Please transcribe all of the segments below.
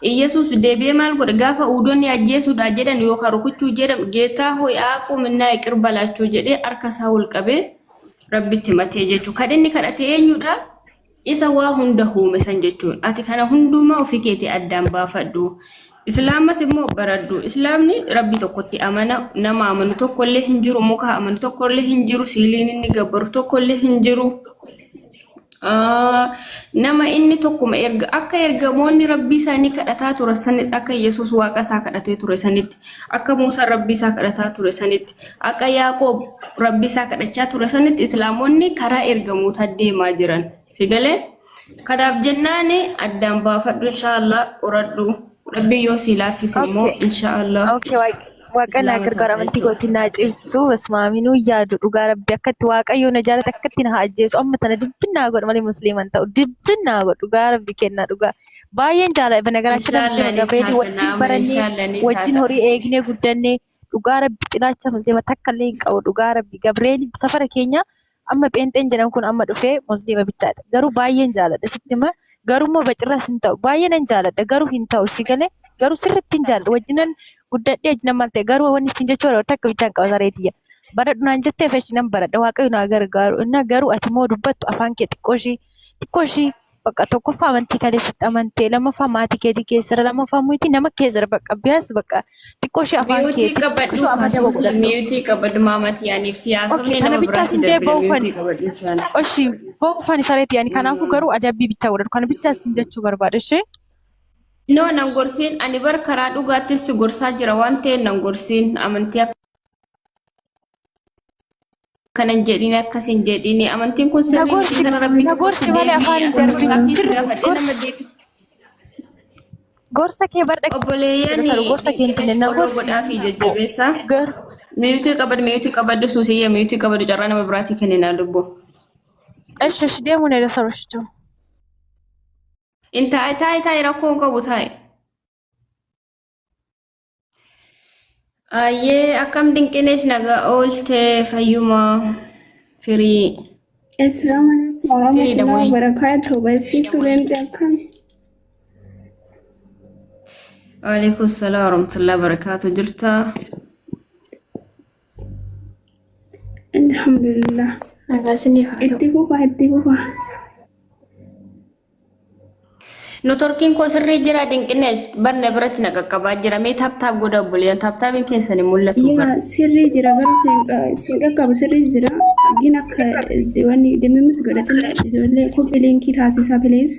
Iyyasuus deebi'ee maal godhe gaafa uudonni ajjeesuudhaa jedhan yookaan rukuchuu jedhan geetaa hoy aaquu minnaa iqir balaachuu jedhee harka isaa ol qabee Rabbitti himatee jechuudha. Kan inni kadhate eenyudha? Isa waa hunda uume san jechuun. Ati kana hundumaa ofii keetii addaan baafadhu. Islaamas immoo baradhu. Islaamni Rabbi tokkotti amana. Nama amanu tokkollee hin jiru. Muka amanu tokkollee hin jiru. Siiliin inni gabbaru tokkollee hin jiru. Nama inni tokkuma erga akka ergamoonni rabbii isaanii kadhataa ture sanitti akka Yesuus waaqa isaa kadhatee ture sanitti akka Muusaan rabbii isaa kadhataa ture sanitti akka Yaaqoob rabbii isaa kadhachaa ture sanitti islaamonni karaa ergamootaa deemaa jiran si galee kanaaf jennaan addaan baafadhu inshaallah qoradhu rabbii yoo sii laaffise immoo Okay. inshaallah Okay, waaqa naa islaama gargaaru taata amantii jechuudha. kootiin naa cimsu basmaaminuu yaadu dhugaa rabbi akkatti waaqayyo na jaalata akkatti na haa ajjeesu amma tana dubbin naa godhu malee musliiman ta'u dubbin naa godhu dhugaa rabbi kennaa dhugaa baay'een jaalladha banagaraacha Inshaallah muslima ni gabreelii taata wajjin naama barannee inshaallah ni wajjin taata. horii eegnee guddannee dhugaa rabbi xilaacha muslima takka illee hin qabu dhugaa rabbi gabreelii safara keenya amma pheenxeen jedhan kun amma dhufee muslima bichaadha garuu baay'een jaaladha sitti hima garuu immoo bacirraas hin ta'u baay'ee nan jaaladha garuu hin ta'u si galee garuu sirriitti hin jaaladha wajjinan guddadhee wajjinan maal ta'e garuu wanni isin jechuu barbaadu takka bichaan qaba sareetiyya baradhu naan jettee feshi nan baradha waaqayyo naa gargaaru innaa garuu ati immoo dubbattu afaan kee xiqqoo ishii xiqqoo ishii bakka tokkoffaa amantii kaleessatti amantee lammaffaa maatii keetii keessara lammaffaa immoo nama keessara bakka biyaas bakka xiqqoo ishee afaan Miyuutii keetii xiqqoo qabadhu ishee amadaba kaasuus godhadhu. miyuutii qabadhu maamati yaaniif Okay, siyaasofni kana nama bichaa biraatti sin jee darbina ba'uufan miyuutii qabadhu inshaalla. oshi ba'uufan sareeti yaani kanaafuu garuu adabbii bichaa godhadhu kana bichaa sin jechuu barbaada ishee. No nan gorsiin ani bar karaa dhugaattis si gorsaa jira waan ta'eef nan gorsiin amantii akkana hin jedhiin akkas hin jedhiin amantiin kun Na sirrii miti gorsi gara rabbii na tokkotti gorsi malee deebi'i afaan hin ani darbin gaaffii si sirri gaafadhe gorsi nama deebi. gorsa kee bar Obboleeyyan dhaggeeffadhu saru gorsa kee hin Dinqinesh kenne na foloo gorsi. godhaa fi jajjabeessa. Garuu Miyuutii qabadhu miyuutii qabadhu suusiyya miyuutii qabadhu carraa nama biraatii kenninaa lubbuu. esh esh deemuu na saru shichuu. In taa'e taa'e taa'e rakkoo hin qabu taa'e. Ayyee akkam Dinqinesh nagaa oolte fayyuma firii Assalamu alaikum firiidha warahmatullahi wayi. wabarakatuh. Barsiistuu leencaa akkam? Waalaikum salaam warahmatullahi wabarakatuh jirta. Alhamdulillah. Nagaa isiniif haa ta'u. Itti fufaa itti fufaa. Notorkiin koo sirrii jira Dinqinesh barna biratti na qaqqabaa jira mee taap taap godha obboleeyyan taap taapiin keessan hin mul'atu bara. Yaa sirrii jira garuu siin qaqqabu sirrii jira. Gin akka wanni dimimmis godhatin ijoollee koppii liinkii taasisaa please.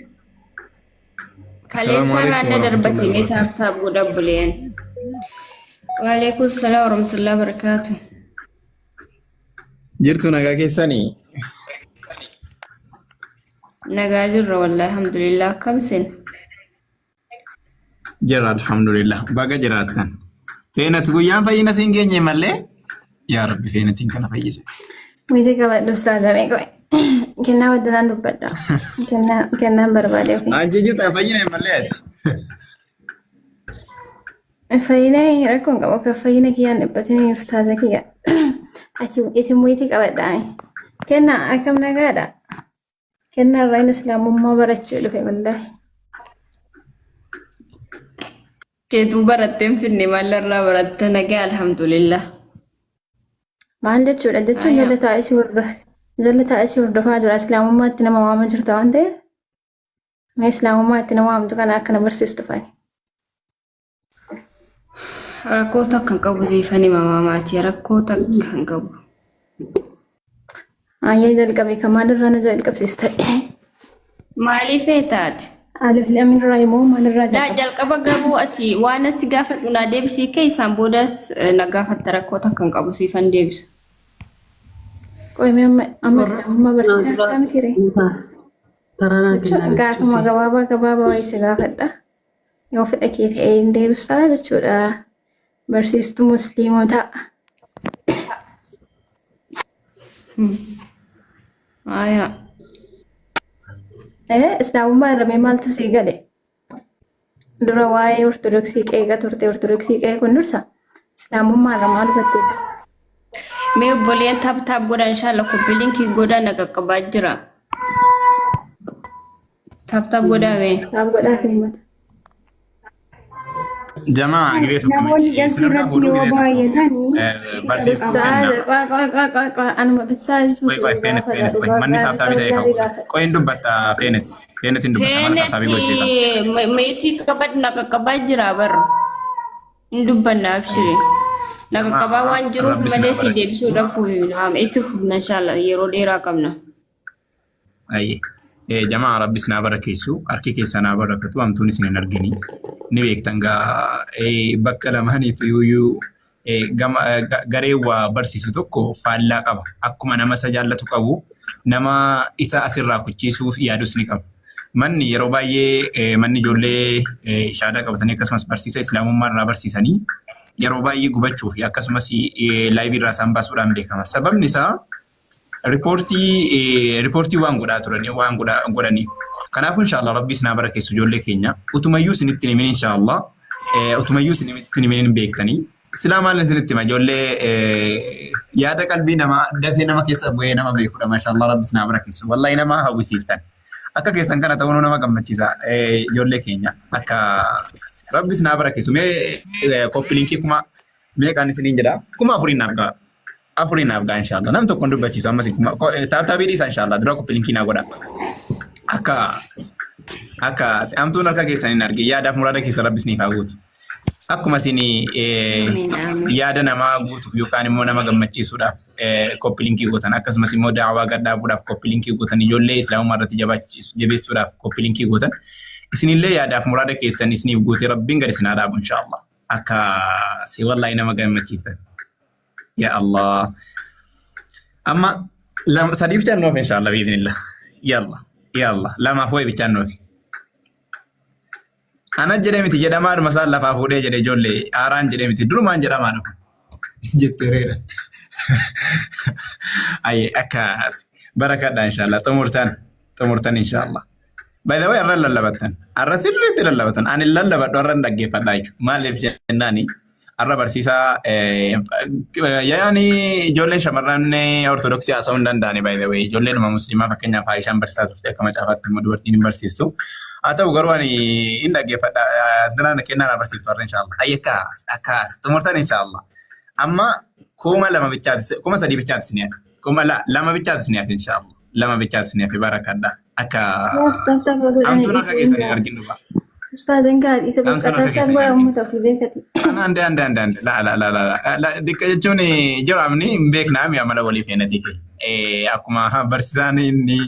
Assalaamu Kaleessa irraa alaikum na darbatti warahmatullahi mee taap wabarakatuh. taap godha obboleeyyan. Waalaikum salaam warahmatullahi wabarakatuh. Jirtu nagaa keessanii? Nagaa jirra wallahi alhamdulillah akkam isin. Jira alhamdulillah. Baga jiraattan. Feenat guyyaan fayyina siin geenye malee yaa Rabbi feenatiin kana fayyise. Wiiti qabadhu ustaazame qo'e. Kennaa wajjinaan dubbadha. Kennaa kennaan barbaade ofii. Anchi jirta fayyina malee ati. Fayyina rakkoo hin qabu. Akka fayyina kiyyaan dhiphatini ustaaza kiyya. Ati isin wiiti qabadha. Kennaa akkam nagaadha. Kennaa irraa inni islaamummaa barachuu dhufe wallaahi. Keetuu barattee hin finne maalirraa baratte nagaa alhamdulillah. Maal jechuudha jechuun Aya. jala taa'ee si hordofa. Jala taa'ee si hordofaa jira. Islaamummaatti nama waamaa jirta waan ta'eef. Mee islaamummaatti nama waamtu kana akka na barsiistu fani. Rakkoo takka hin qabu siifani maamaatii rakkoo takka hin qabu. Ayyee jalqabe kan maalirraa na jalqabsiista? Maaliif taate? Alif lamirraa immoo maalirraa Daa jalqaba? jalqaba garuu ati waan asi gaafadhu naa deebisii kee isaan boodas na gaafatta rakkoo takka hin qabu siifan deebisa. Qoy mee amma amma islaamummaa barsiisaa jirtaa miti ree? Taranaa Jechuun kennaa gaafuma jechuusi. gabaabaa gabaabaa wayii si gaafadha. Yoo fedha kee ta'e hin deebisaa jechuudha. Barsiistuu musliimotaa. Aayaa. Islaamummaa irra mee maaltu sii gale? Dura waa'ee ortodoksii qeeqa turte ortodoksii qeequun dursa islaamummaa irra maal hubatte? Mee obboleen taap taap godha inshallah koppii linkii godha na qaqqabaa jira. Taap taap godhaa mee. Taap godhaa fi uummata. Jamaa gidee tokko Namoonni galchuu sinarraa irratti fuudhuu yoo gidee tokko baay'atanii barsiisuu Ustaaza kenna. qaa qaa qaa qaa qaa anuma bichaa jechuun Qoy qoy feenet gaafadha feenet qoy dhugaa manni gaarii taaptaabii ta'e gaarii qabu. gaafadha. Qoy hin dubbatta feenet. Feenet hin dubbatta mana taaptaabii gochee qaba. Feenetti meetii qabad na qaqqabaa jira bar. Hin dubbanna abshiri. Na qaqqabaa Jamaa waan jiruuf rabbi sinaa malee si barakeessu. deebisuudhaaf itti fufna inshallah yeroo dheeraa qabna. Ayyee. Jamaa rabbi isin haa barakeessu. Harki keessan haa barakatu. Hamtuun isin hin argini. Ni beektan gaa bakka lamaaniitu iyyuu gama garee waa barsiisu tokko faallaa qaba. Akkuma nama isa jaallatu qabu nama isa asirraa kuchiisuuf yaadus ni qaba. Manni yeroo baay'ee manni ijoollee shaadaa qabatanii akkasumas barsiisa islaamummaa irraa barsiisanii yeroo baay'ee gubachuu fi akkasumas laayivii irraa isaan baasuudhaan beekama. Sababni isaa ripoortii ripoortii waan godhaa turanii waan godhaniif. Kanaafuu inshaallah rabbi isin haa barakeessu ijoollee keenya. Utumayyuu isinitti hin himin inshaallah. Utumayyuu isinitti hin himin hin beektanii. Silaa maal isinitti hima ijoollee yaada qalbii namaa dafee nama keessa bu'ee nama beekudha mashallah rabbi isin haa barakeessu. Wallahi nama hawwisiiftan. Akka keessan kana ta'uun nama gammachiisa ijoollee keenya. Akka rabbi isin haa barakeessu. Mee koppiliinkii kuma meeqaan isiniin jedha? 4000 naaf ga'a. Afuriin naaf ga'a inshallah. Nam tokko hin dubbachiisu ammas kuma taaptaabii dhiisa inshallah. Dura koppilinkii naa godha. Akka akka amtuun harka keessan hin argin yaadaaf muraada keessa rabbi isiniif haa guutu. Akkuma isin Amiin amiin. yaada namaa guutuuf yookaan immoo nama gammachiisuudhaaf koppilinkii gootan akkasumas immoo daawaa gad dhaabuudhaaf koppilinkii gootan ijoollee islaamummaa irratti jabeessuudhaaf koppilinkii gootan isinillee yaadaaf muraada keessan isiniif guutee rabbiin gad isin haa dhaabu inshallah. Akka si wallahi nama gammachiiftan. Ya Allah. Amma lama sadii bichaan nuuf inshallah biidhnillah. Yalla yalla lamaaf wayi bichaan nuuf. Ana jedhee miti jedhamaadhuma isaan lafaa fuudhee jedhe ijoollee haaraan jedhee miti durumaan jedhamaadhuma. Jettee reera. Ayyee akkas barakadha inshallah xumurtan xumurtan inshallah. By the way har'a lallabattan har'a sirriitti lallabatan ani lallabadhu har'a hin dhaggeeffadha jechuudha maaliif jennaani Har'a barsiisaa yaani ijoolleen shamarran ortodoksii haasa'uu hin danda'ani by the way. Ijoolleen musliimaa fakkeenyaaf Aayishaan barsiisaa turte akka macaafaatti immoo dubartiin hin barsiistu. Haa ta'u garuu ani hin dhaggeeffadha. Antinaan kennaa naa barsiiftu har'a inshaallah. Ayyi akkas akkas xumurtan inshaallah. Amma 2000 bichaati 3000 bichaati isin hafe. 2000 bichaati isin hafe inshaallah. Lama bichaati isin hafe barakadha. Akka Yaas taphtaaf godhanii amtuun harka dhiisuu keessan hin hin arginu ba. Ustaazan gaarii isa Amtuun bakka harka taphtaaf keessan hin godha arginu. uummata ofii beekati. Ana ande ande ande ande la la la la la la dikka jechuun jiraamni hin beeknaa mi amala walii feenatii kee. Akkuma barsiisaan inni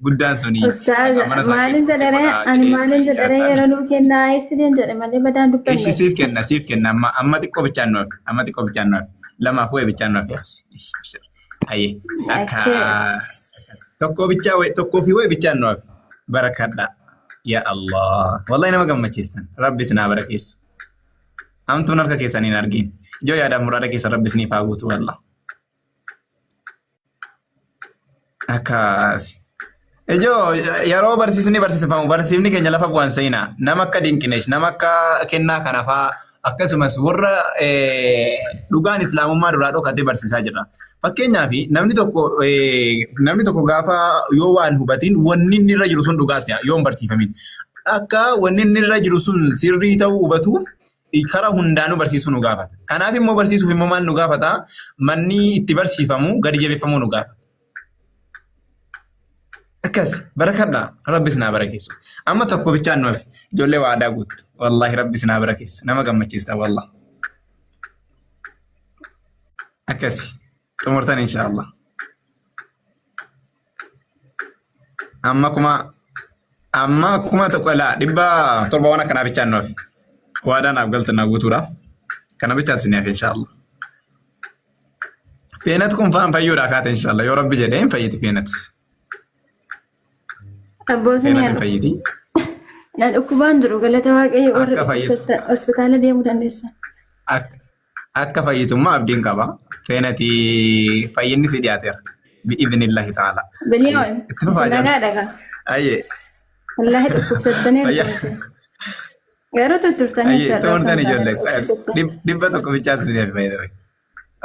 guddaan suni Ustaaza mana isaa maalin keessatti jedharee godha ani jedhee maalin jedharee jiraatan. yeroo nuu kennaa eessileen jedhe malee badaan Ishi dubbanne. siif kenna siif kenna amma amma xiqqoo bichaan nuuf amma xiqqoo bichaan nuuf lamaaf wayi bichaan nuuf yaabsi. Aye akka Akkas. tokko bichaa wayi tokkoo fi wayi bichaan nuuf barakadha. Ya Allah wallahi nama gammachiistan rabbi isin haa barakeessu. Hamtuun harka keessan hin argin. Ijoo yaadaaf muraada keessan rabbi isiniif haa guutu wallah. Akkas. Ijoo yeroo barsiisni barsiifamu barsiifni keenya lafa bu'an seenaa nama akka Dinqinesh nama akka kennaa kana fa'aa akkasumas warra dhugaan islaamummaa duraa dhokatee barsiisaa jira. Fakkeenyaaf namni tokko namni tokko gaafa yoo waan hubatiin wanni inni irra jiru sun dhugaa si'a yoo hin barsiifamin. Akka wanni inni irra jiru sun sirrii ta'uu hubatuuf karaa hundaanuu barsiisuu nu gaafata. Kanaaf immoo barsiisuuf immoo maal nu gaafata? Manni itti barsiifamu gadi jabeeffamuu nu gaafata. Akkas barakadha. Rabbi isin haa barakeessu. Amma tokko bichaan nu hafe. Ijoollee waadaa guuttu. Wallaahi rabbi isin haa barakeessu. Nama gammachiista wallah. Akkasi. Xumurtan inshaallah. Amma kuma tokko laa 700 waan akkanaa bichaan nu hafe. Waadaa naaf galtan naa guutuudhaaf. Kana bichaan isin hafe inshaallah. Feenat kun faan fayyuudha kaate inshaallah yoo rabbi jedhee hin fayyiti feenat. Abbootiin Feenat hin yaadu. fayyiti. Na dhukkubaan jiru galata waaqayyo warra Akka fayyitu. dhukkubsattan hospitaala deemuu dandeessan. Akka fayyitummaa abdiin qaba. Feenati fayyinni si dhiyaateera. Bi'idhinillahi ta'ala. Biliyoon Itti fufaa isin jala. nagaa dhagaa. Ayyee. Wallaahi dhukkubsattanii Fayyaa. argamte. Garuu tutturtanii Ayyee itti har'a osoo xumurtan hin taane ijoollee. dhukkubsattanii. 100 bichaatu si hafe fayyadame.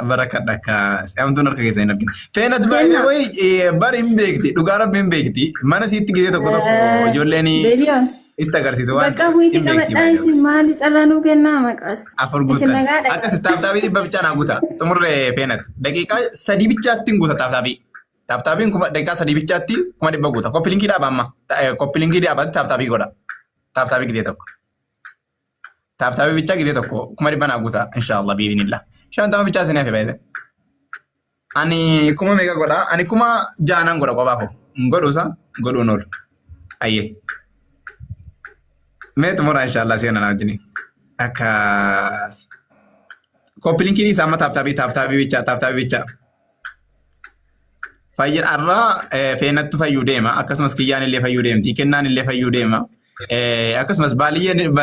Barakadha akka amtuun harka keessa hin argine. Feenat baay'ee Kenna. wayi bar hin beekti dhugaa rabbi hin beekti. Mana siitti gisee tokko tokko ijoolleen Biliyoon. Itti agarsiisu waan Bakka bu'iitti hin beekti qabadhaa baay'ee. isin maali carraa nuu kennaa maqaas. Afur Isin guutan. nagaadha. Akkas taaptaabii dhibba bichaa naa guuta. Xumurree feenat. Daqiiqaa sadii bichaatti hin guuta taaptaabii. Taaptaabiin kuma daqiiqaa sadii bichaatti 100,000 guuta. Koppilinkii dhaaba amma. Koppilinkii dhaabaatti taaptaabii godha. Taaptaabii gidee tokko. Taaptaabii bichaa gidee tokko 100,000 naa guuta inshaallah biidinillah. 50 bichaa isin hafe baay'ee. Ani kuma meeqa godha? Ani 6,000 nan godha kophaa koo. Hin godhu isa godhuun oolu. Ayyee. Mee xumura inshaallah si na wajjin. Akkas. Koppilinkii dhiisa amma taaptaabii taaptaabii bichaa taaptaabii bichaa. Fayyin har'aa feenattu fayyuu deema. Akkasumas kiyyaan illee fayyuu deemti. Kennaan illee fayyuu deema. Akkasumas baaliyyeen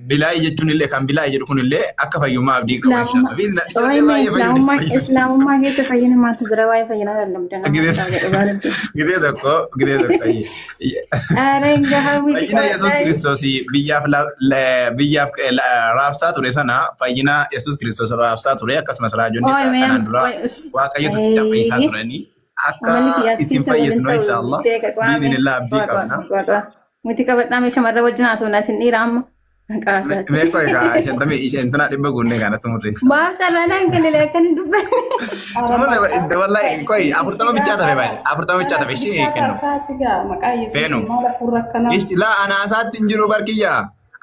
bilaayii jechuun illee kan bilaayii jedhu kun illee akka fayyummaa abdii qaba Islaamummaa inshallah. Ijoollee waa'ee baay'ee fayyuu islaamummaa fayyuu. islaamummaa keessa fayyina maaltu jira waa'ee fayyinaa lallabda nama Gidee ustaaza dhugaa rabbi. gidee tokko gidee tokko. Aara hin gahaa wiiti Fayyina Yesuus qabadhaa. Kiristoos biyyaaf biyyaaf raabsaa ture sana fayyina Yesuus Kiristoos raabsaa ture akkasumas raajonni Ooy isaa mee kanaan dura ooy us. Waaqayyotu biyyaaf fayyisaa turanii akka Amalli kiyyaaf isin keessa waliin fayyisnu ta'u inshaallah sheeka qaame. biidinillah abdii Waaqa qabna. waaqa. Muti qabadhaa mee shamarra wajjin haasofnaa isin dhiira amma. Maqaa Mee koo egaa shantamii isheen dhibba guunnee kanatti murre inshaallah. Maaf carraa hin kennine akka hin dubbanne. Ara Murre maqaa wallahi koi 40 bichaa tafe baay'ee 40 bichaa tafe ishee bichaa kennu. taasaa sigaa maqaa Yesuus Feenu. maal hafuurra akkanaa. Ish laa ana asaatti hin jiru barkiyya.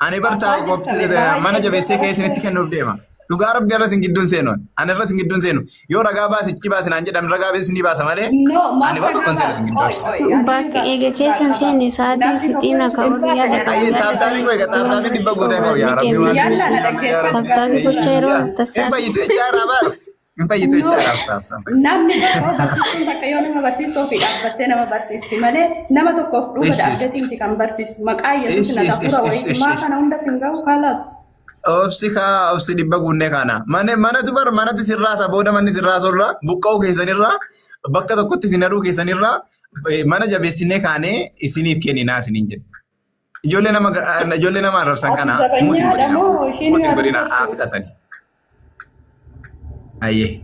Ani bartaa Asaa jirtame baay'ee mana jabeessee ka'ee isinitti kennuuf deema. Dhugaa rabbi irra isin gidduun seenu. Ani irra isin gidduun seenu. Yoo ragaa baasichi baasi naan jedhan ragaa baasi ni baasa malee. No, maaf Ani waa ragaa tokko hin seenu baasa? isin gidduu. Qoy, qoy, ani Bakka eega keessan qaba. seene sa'aatiin Namni tokko fixiina ka jechuun warri yaada qabu Ayyee yaada taaptaabii isaanii koo egaa taaptaabiin dhibba guutee qabu yaa rabbi waan Yalla na yaa dhaggeeffadhu. rabbi. Taaptaabii gocha yeroo Hin tasaati. fayyitu jechaa irraa baaru. Hin fayyitu No, jechaa irraa saaf saaf. namni tokko barsiistuun takka yoo nama barsiistuu ofii dhaabbattee nama barsiisti malee nama tokkoof duuba Ish ish dhaabbateetii miti kan barsiistu. Maqaa Yesuus ish na ish hafuura ish wayii ish maa ish. kana hunda sin ga'u kalas. Obsi kaa obsi dhibba guunnee kaana. Mana manatu bar manatti sirraasa booda manni sirraasurraa buqqa'uu keessanirraa bakka tokkotti isin aduu keessanirraa mana jabeessinee kaanee isiniif kenninaa isiniin jedhe. Ijoollee nama ijoollee nama arrabsan Ati kana muutiin zabanyaadha godhina. moo ishiin Muutiin yaadu godhina haa jirtu? fixatani. Ayyee.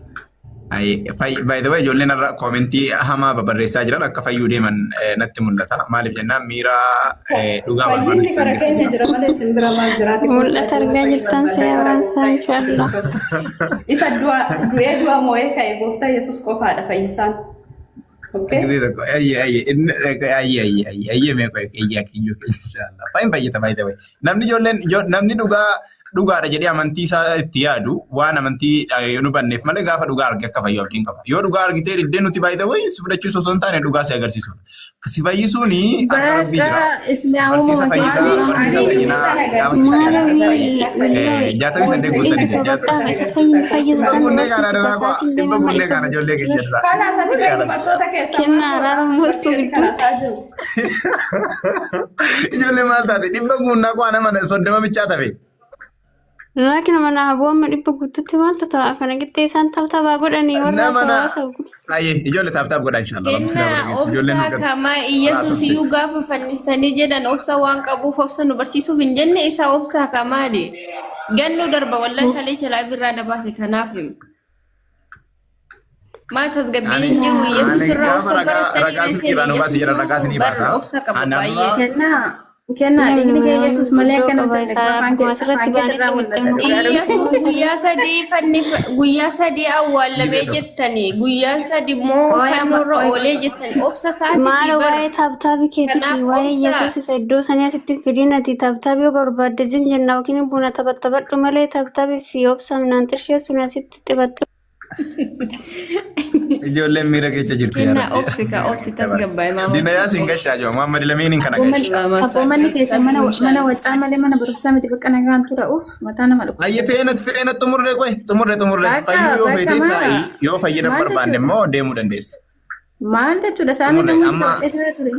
Ayyee. By the way ijoolleen irra koomentii hamaa babarreessaa jiran akka fayyuu deeman natti mul'ata. Maaliif jennaan miira dhugaa Fayyinni barbaachisan kara keessa keenya jira. jira malee isin bira maal jiraati koottaa Mul'ata isin argaa fayyuu jirtan barbaada seera gara waan gooftaa isaa Yesuus inshallah. Kiristoos. Isa du'a du'ee du'a moo'ee ka'e gooftaa Yesuus qofaadha fayyisaan. Okay? Gidee tokko ayyee ayyee inni ayyee ayyee ayyee ayyee mee qoy ayyee akiyyuu keenya inshallah. Fayin fayyita by the way. Namni ijoolleen namni dhugaa dhugaadha jedhee amantii isaa itti yaadu waan amantii yoo nu banneef malee gaafa dhugaa arge akka fayyu abdiin qaba. Yoo dhugaa argitee diddee nuti by the way si fudhachuu osoo hin taane dhugaa si agarsiisudha. Si fayyisuuni harka rabbii jira. Bakka islaamummaa Barsiisa keessa fayyisaa jiran barsiisa Ani fayyinaa kana gaafa si Maalo kennan wallahi 68 isa guuttanii taphattaa isa fayyin fayyisu dhibba sana guunnee kaana barsiisu irraa qo'a tasaatiin dhibba deemama guunnee isa kaana ijoollee keenya irraa. Kanaas ati bee dubartoota keessaa Kennaa maal goota? araara Dubartii moostuu gadi gidduu. kanaasaa jiru. Ijoollee maal taate dhibba guunnaa qo'a nama 30 bichaa tafe. Laakiin mana aboo amma dhibba guututti maaltu ta'a? Kana qixxee isaan taphtaphaa godhanii warra Nama na hawaasa ayyee ijoollee taap taap godha inshallah rabbi sinaa Kennaa godha ijoolleen nu obsaa gad kamaa horaa Iyyasuus turte. iyyuu gaafa fannistanii jedhan obsa waan qabuuf obsa nu barsiisuuf hin jenne isa obsaa kamaali. Gannuu darba wallahi kalee chalaa birraa na baase kanaaf. Maa tasgabbiin Ani hin jiru Iyyasuus ani irraa gaafa obsa ragaa baratanii ragaa hin silkiirraa seene nu baasi jedhan ragaa Iyyasuus sinii bar baasa. obsa qaba Ani baay'ee. har'a Kennaa kennaa dhiigni kee Yesuus malee Guddoo akka qaba nuti hin isaa afaan akkuma kee asirratti afaan keetti baanee irraa mul'ata xumurtee dhugaa rabbi. Iyyasuus guyyaa sadii fanni guyyaa sadii awwaalamee gidee tokko. jettanii guyyaan sadi immoo Ooy amma fannoorra ooy oolee jettanii obsa isaatii fi Maalo bar waa'ee taaptaabii keetii fi kanaaf waa'ee obsa Yesuus isa iddoo sanii asitti hin fidin ati taaptaabii yoo barbaadde zim jenna yookiin buna taphattaphadhu malee taaptaabii fi obsa minaan xirshee sun asitti xibaxxi. Ijoolleen miira keessa jirti yaa Kennaa rabbi. obsi ka Miira obsi keessa baasi. tasgabbaa'e maama Dina yaasiin gashaa jiru Muhammad Lamiiniin kana Abboommanni gashaa. Maama abboommanni keessa mana mana inshallah. wacaa malee mana barumsaa miti bakka nagaan tura uuf mataa nama dhukkubsa. Ayye feenat feenat xumurree qoy xumurree xumurree Bakka fayyuu yoo bakka feetee maa taa'i yoo fayyina maal barbaanne jechuudha? immoo deemuu dandeessa. Maal jechuudha? Saamni Xumurree namoonni amma taphatee ture.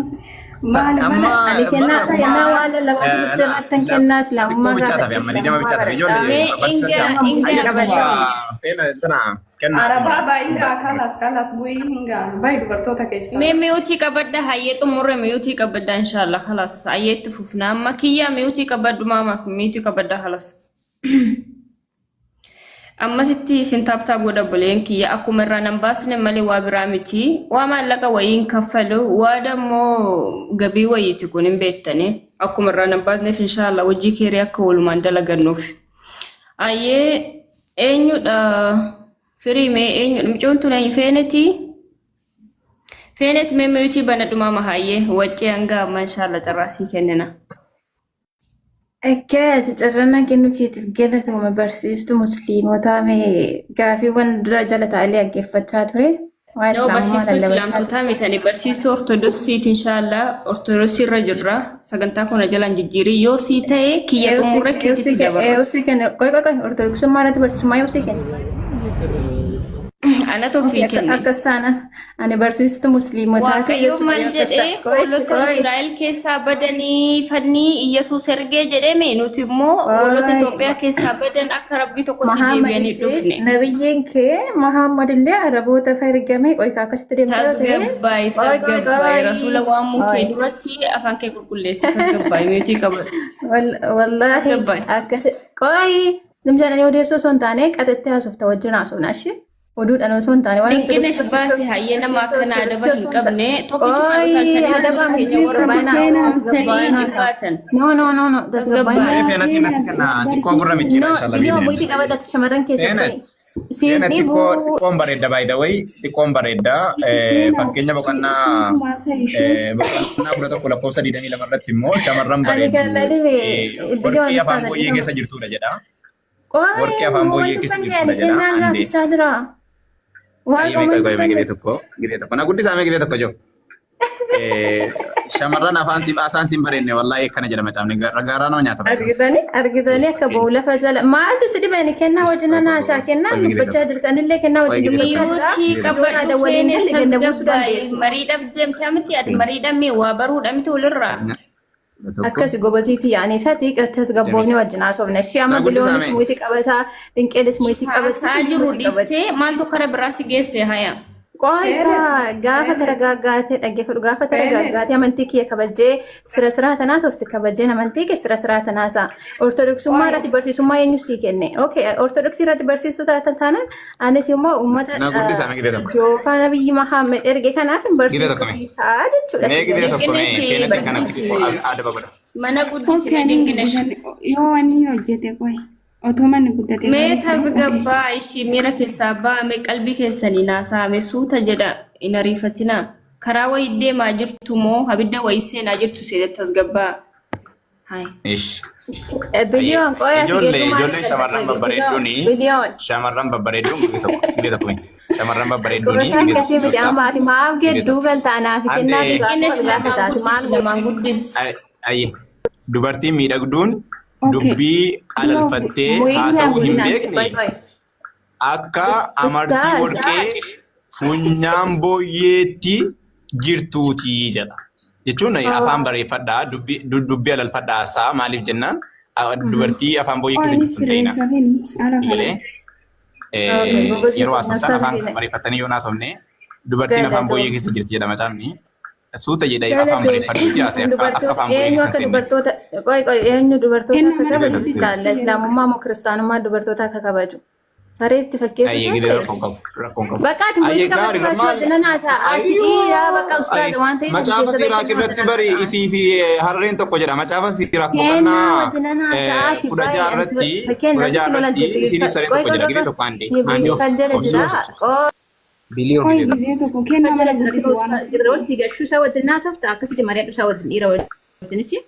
Maali mana amma Ani kennaa bara kuma kennaa waan lallabaa turte nattan xiqqoo kennaa islaamummaa bichaa tafe gaafadhe amma digdama islaamummaa bichaa tafe baradhaa. ijoollee Mee barsiisan inga ta'a. inga Ayye Qabadhe. xumura feena tana kennaa Arabaa baay'ingaa kalas kalas bu'ii hingaa baay'ee dubartoota keessaa. Mee miyuutii qabadda hayyee xumurre miyuutii qabadda inshallah halas hayyee itti fufna amma kiyyaa miyuutii qabaddu maama miyuutii qabadda halas. Ammasitti isin tap tap godha obboleeyyan kiyya akkuma irraa nan baasne malee waa biraa miti. Waa maallaqa wayii hin kaffalu waa dammoo gabii wayiiti kun hin beektani. Akkuma irraa nan baasneef inshaallah hojii keerii akka walumaan dalagannuuf. Ayyee eenyudha firii mee eenyudha micoon tun eenyu feeneti? Feenet mee miyutii banadhu maama hayyee waccee hanga ammaa inshaallah carraa sii kennina. Akka ati carrannaa kennuu keetiif galatuma barsiistuu musliimotaa mee gaafiiwwan dura jala taa'ee dhaggeeffachaa ture. Waa No, islaamummaa barsiistuu lallabachaa ture. islaamtotaa mitani barsiistuu Ortodoksiiti inshaallah Ortodoksii irra jirra sagantaa kana jalaan jijjiirii yoo sii ta'e kiyya xumurre keetitti dabarra. Eewusii kenna qoy qoy qoy ortodoksummaa irratti barsiisummaa eewusii kenna. Anatu ofii Akka kenne. akkas taana ani barsiistuu musliimotaati Waaqayyo jechuudha maal yoo akkas jedhee ta'a. Qoy hoolota qoy Israa'el keessaa badanii fannii Iyyasuus ergee jedheme nuti immoo hoolota qoy Itoophiyaa keessaa badan akka rabbii tokkotti Muhammad deebi'anii ibsee dhufne. nabiyyiin kee Muhammad illee Araboota fa ergame qoy ka akkasitti deemte yoo ta'e Tasgabbaayi qoy qoy tasgabbaayi qoy rasuula waamuu kee qoy duratti afaan kee qulqulleessi tasgabbaayi meetii qabadhu. Wallaahi Tasgabbaayi. akkas qoy Zim jedhanii odeessoo osoo hin taane qaxettee haasofta wajjin haasofna ishee. Oduudhaan osoo hin taane waan Dinqinesh ortodoksii baasi hayyee nama barsiistuu akkana adaba ortodoksii hin osoo hin taane. qabne tokkichuma Qoy utaalchanii adabaa rasuula miti keenya warra tasgabbaa'inaa waamtanii tasgabbaa'inaa. hin baatan. No no no no tasgabbaa'inaa. Mee Barsiisaa feenatiin natti seenaa kenna xiqqoo gurra barsiistuu micciira No inshallah biliyoon biideen. muyitii qabadhatu shamarran keessatti. Feenat Siin Feenat xiqqoo dhibuu xiqqoon bareedda by the way xiqqoon bareedda seenaa fakkeenya boqonnaa suutumaa isa ishee boqonnaa 11 lakkoofsa 22 irratti immoo shamarran ani kan na bareeddu dhibe biliyoon warqii afaan ustaaza booyyee dhiifama. keessa jirtudha jedha. Qoy Warqii afaan uuman booyyee keessa dubbanne jirtudha ani jedha. kennaan Andee. gaafachaa jira. Waaqa Ayyee mee uuman qoy qoy mee dubbanne. gidee tokko gidee tokko na guddisaa mee gidee tokko jiru. Shamarran afaan si asaan siin bareenne wallaahi akkana jedha macaafni gaaraa nama nyaata baay'ee. Argitanii argitanii akka Fakkeenya. ba'u lafa jala maaltu si dhibeen kennaa wajjin Qoy qoy naasaa qoy kennaan qoy mee gidee dubbachaa tokko jirti anillee kennaa qoy wajjin gidee dubbachaa tokko jira Miyuutii gidee yoo tokko. yaada qabadhu waliin feene galle ganda buusuu tasgabbaa'e dandeessi. mariidhaaf deemte miti ati mariidhaan mee waa baruudha miti walirraa. Fakkeenya 11 Akkasi goboziitii yaa'anii isaati tasgabboofni wajjin haasofna. Ishee amma Na guddisaa biloonis mee. muyitii qabataa dinqeenis muyitii qabatti Haasaa jiru muyitii qabatti. dhiistee maaltu kara biraa si geesse haya. Qoy Feenet, kaa gaafa Feenet, taragaaggaatee dhaggeeffadhu gaafa Feenet. taragaaggaatee amantii kiyya kabajee sira siraa tanaas ofti kabajeen amantii kee sira siraa tanaasa. Ortodoksummaa Qoy, irratti barsiisummaa eenyu sii kenne? Okay, ortodoksii irratti barsiistuu taatan taanaan anis immoo uummata Na guddisaa mee gidee tokko. yookaan nabiyyi Mahammed erge kanaaf hin Gidee barsiistuu tokko mee. sii ta'a jechuudha Mee sii gidee galee. tokko mee Dinqinesh feenatiin kana barsiisi. xiqqoo adaba godha. Mana guddisi Okay, mee ani hin dinqinesh. guddanne yoo wanni hin hojjete qoy otoo manni guddate Mee garuu okay. tasgabbaa ishii miira keessaa ba'ame qalbii keessanii naasaame suuta jedha hin ariifatinaa. Karaa wayii deemaa jirtu moo abidda wayii seenaa jirtu seete tasgabbaa. Hai. Ish. Ayyee. Biliyoon qoy ati Ijoollee geedduu maaliif ijoollee galta shamarran qoy biliyoon babbareedduuni biliyoon. shamarran babbareedduun gidee tokko gidee tokko mee. Shamarran babbareedduuni Quba isaan gidee gatii tokko miti dursa amma ati maaf gidee geedduu tokko. galta anaa fi kennaa Andee dhugaa Dinqinesh wal lamaan gaafata ati guddisi maal lamaan guddisi. ayyee dubartiin miidhagduun Okay. dubbii Yoo alalfattee Muyitii haasa'uu hin guddinaan beekne qoy qoy. akka amartii Ustaaz warqee funyaan booyyeetti jirtuuti jedha. Jechuun afaan bareeffadhaa dubbii dubbii alalfadhaa haasaa maaliif jennaan dubartii afaan booyyee qoy keessa ni jirtu hin ta'ina. sirreessa fini haala Galee kanaan. Okay, gogosii yeroo kun haasoftan nabsaa afaan fi bareeffattanii yoo haasofne dubartiin afaan booyyee galatoo. keessa jirti jedha macaafni. Suuta jedhee afaan Galatoo. bareeffadhuuti haasa'e akka akka Dubartoota afaan booyyee eenyu keessa hin akka seenne. dubartoota qoy qoy eenyu dubartoota Kenna akka mana kabaju Gidee guddisi tokko. ilaalla yeroo islaamummaa moo kiristaanummaa dubartoota akka kabaju. Saree itti fakkeessu Ayyee yoo gidee ta'e rakkoon qabu rakkoon qabu. bakka ati Ayyee muyitii qabadhu gaariidha baasuu maal wajjin naasaa ati dhiiraa bakka ustaaza waan ta'eef ati Macaafa keessa Siiraak beekannaa irratti wajjin bari haasa'an. isii fi harreen tokko jedha. Macaafa Siiraak Kennaa boqonnaa wajjin haasa'aa ati kudha baay'ee ja'a ani irratti kudha fakkeenyaaf ja'a sitti lolan irratti Jibriil isiiniif sareen qoy tokko qoy jedha. qoy Gidee qoy tokko handee handee Jibriil obsi fal jala obsi jira obsi. qoy Biliyoon Qoy gidee tokko. gizee tokko kenna fal jala mana jira guddisi kinoo waan ustaaz ofii. Jibriil si gashuu isaa wajjin haasofta akkasitti mari'adhu isaa wajjin dhiira wajjin ichi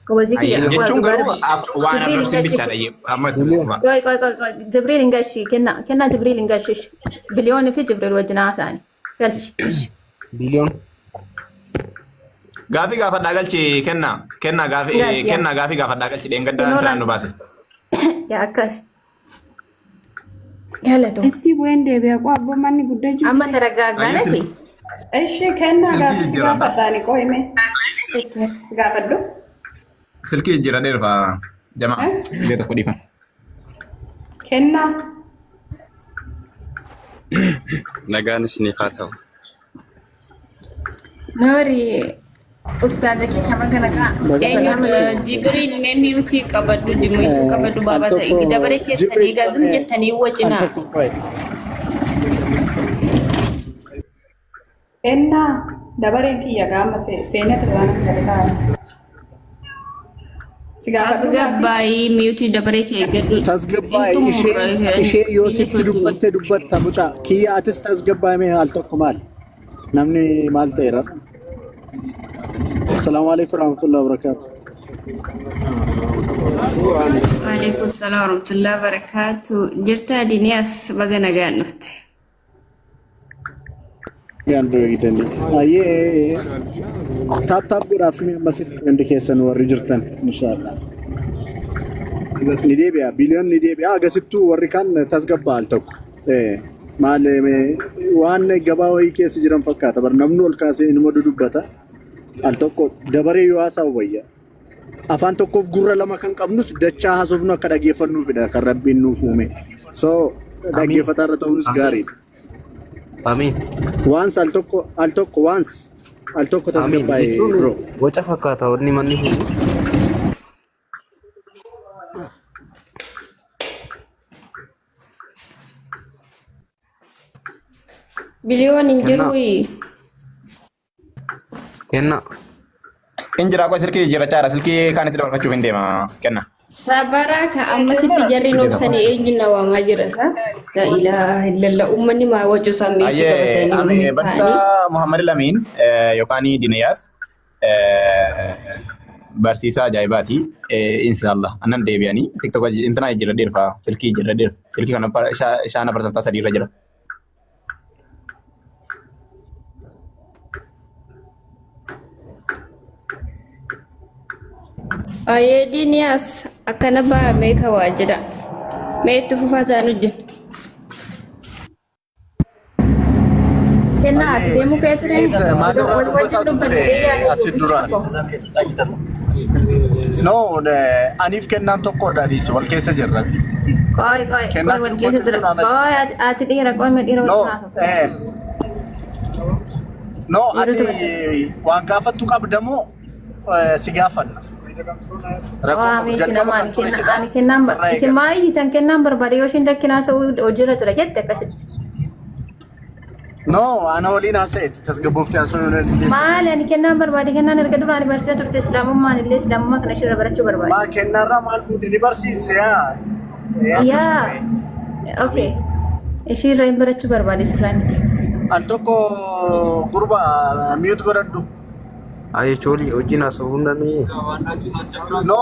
gobazii kiyya Ayyee waa jechuun dhugaa garuu rabbi waan Jibriil hin arrabsin gashi bichaadha. Amma itti Biliyoon. fufa. qoy qoy qoy qoy Jibriil hin gashi kenna kennaa Jibriil hin gashi biliyoonii fi Jibriil wajjin haasa'ani galchi. Biliyoon. Gaafii gaafadhaa galchi kenna kenna gaafii Galchi yaa kenna gaafii gaafadhaa galchi dheengaddaa kunoo intalaan laal nu baase. yaa akkas galatoo Isii bu'een deebi'a qo abboo manni guddachuu amma dide. Ayyee taragaaggaanati. silkii Ishee kennaa silkii gaaffii si jijjiiradha. gaafadhaani qoyme. Gaafadhu. Silkii jijjiiradhee dhufa jamaa Eh? gidee tokko dhiifama. Kennaa. Nagaan isiniif haa ta'u. Noori Ustaaza keenya baga nagaa. Baga Eenyu Salaama nagaa. Jibriil mee miyuutii qabadhu miyuutii qabadhu Al baabaa tokko dabaree keessan Jibriil eegaa zim jettanii al wacinaa. tokko qoy. Ennaa dabareen kiyya gaama feenet irraa na gargaara. Si gaafadhu gaaffii? Tasgabbaayii miyuutii dabaree kee eeggadhu. Hin Tasgabbaa'e xumurre ishee ishee yoo biyya sitti keetiin. dubbatte dubbatta mucaa kiyya atis tasgabbaa'e al tokko maal namni maal ta'eera. Asalaamu alaikum warahmatullahi wabarakatuh. Waalaikum salaam warahmatullahi wabarakatuh. Jirtaa Diniyaas baga nagaan dhufte. Gaan beektanii. Ayyee tap tap godhaaf mee ammasitti hundi keessan warri jirtan inshaallah. Ni deebi'a biliyoon ni deebi'a agasittuu warri kaan tasgabbaa al tokko. Maal waan gabaa wayii keessa jiran fakkaata bar namni ol kaasee inuma dudubbata. Al tokko dabaree yoo haasa'u wayya. Afaan tokkoof gurra lama kan qabnus dachaa haasofnu akka dhaggeeffannuufidha kan rabbiin nuuf uume. So Amiin. dhaggeeffataa irra ta'uunis Amiin. gaariidha. Amiin. Waans al tokko al tokko waans al tokko Amiin tasgabbaa'e jechuun bro. waca fakkaata wanni manni kun. Biliyoon hin Kennaa. jiru. Kennaa. Injira qoy silkii jijjiirrachaadha. Silkii kaan itti dabarfachuuf hin deema. Kenna. Sabaraa ka ammasitti jarri noobsanii eenyuun na waamaa jira isa. La ilaaha illallah uummanni maa wacuu isaa miitti Ayyee qabatanii ani ta'anii. barsiisaa Muhammad Lamiin yookaan Dinayaas barsiisaa ajaa'ibaati. Inshaallah annan deebi'anii tiktok intanaa jijjiirra dheerfa silkii jijjiirra dheerfa silkii kana shaana parsantaa sadii irra jira. Ayyee Diniyaas akkana ba'a mee ka waa jedha. Mee itti fufaa ta'an hojjennu. Kennaa ati deemuu kee ture? Maalirraa Wal wajjin dubbataa dubbanne turte yaada ati duraan? No, aniif kennaan tokkodha dhiisi wal keessa jirra. Qoy qoy qoy Kennaan wal keessa dubbatu jira. tun anatti. Qoy ati ati dhiira qoy mee dhiira No, wajjin haasofta. no Dhiirota ati wajjin. waan gaafattu qabda moo si gaafanna? Rakkoo Waa qabu meesii jalqaba nama kan ani ture kenna sidha ani kennaan sirraa isin eegala. maa iyyitan kennaan barbaade yoo ishiin dakkinaa sa'uu hojiirra jira jette akkasitti. No, ana waliin haasa'eeti tasgabboofte haasa'uu hin dandeessu. Maali ani kennaan barbaade kennaan erga duraani barsiisaa turte islaamummaan illee islaamummaa kana ishirra barachuu barbaade. Maa kennaarraa maal fuute ni barsiiste yaa? Yaa Akkasuma. okay ishiirra hin barachuu barbaade sirraa miti. Al tokko gurba mute godhadhu. Ayi choolii hojiin haasa'uu hin dandeenye. No,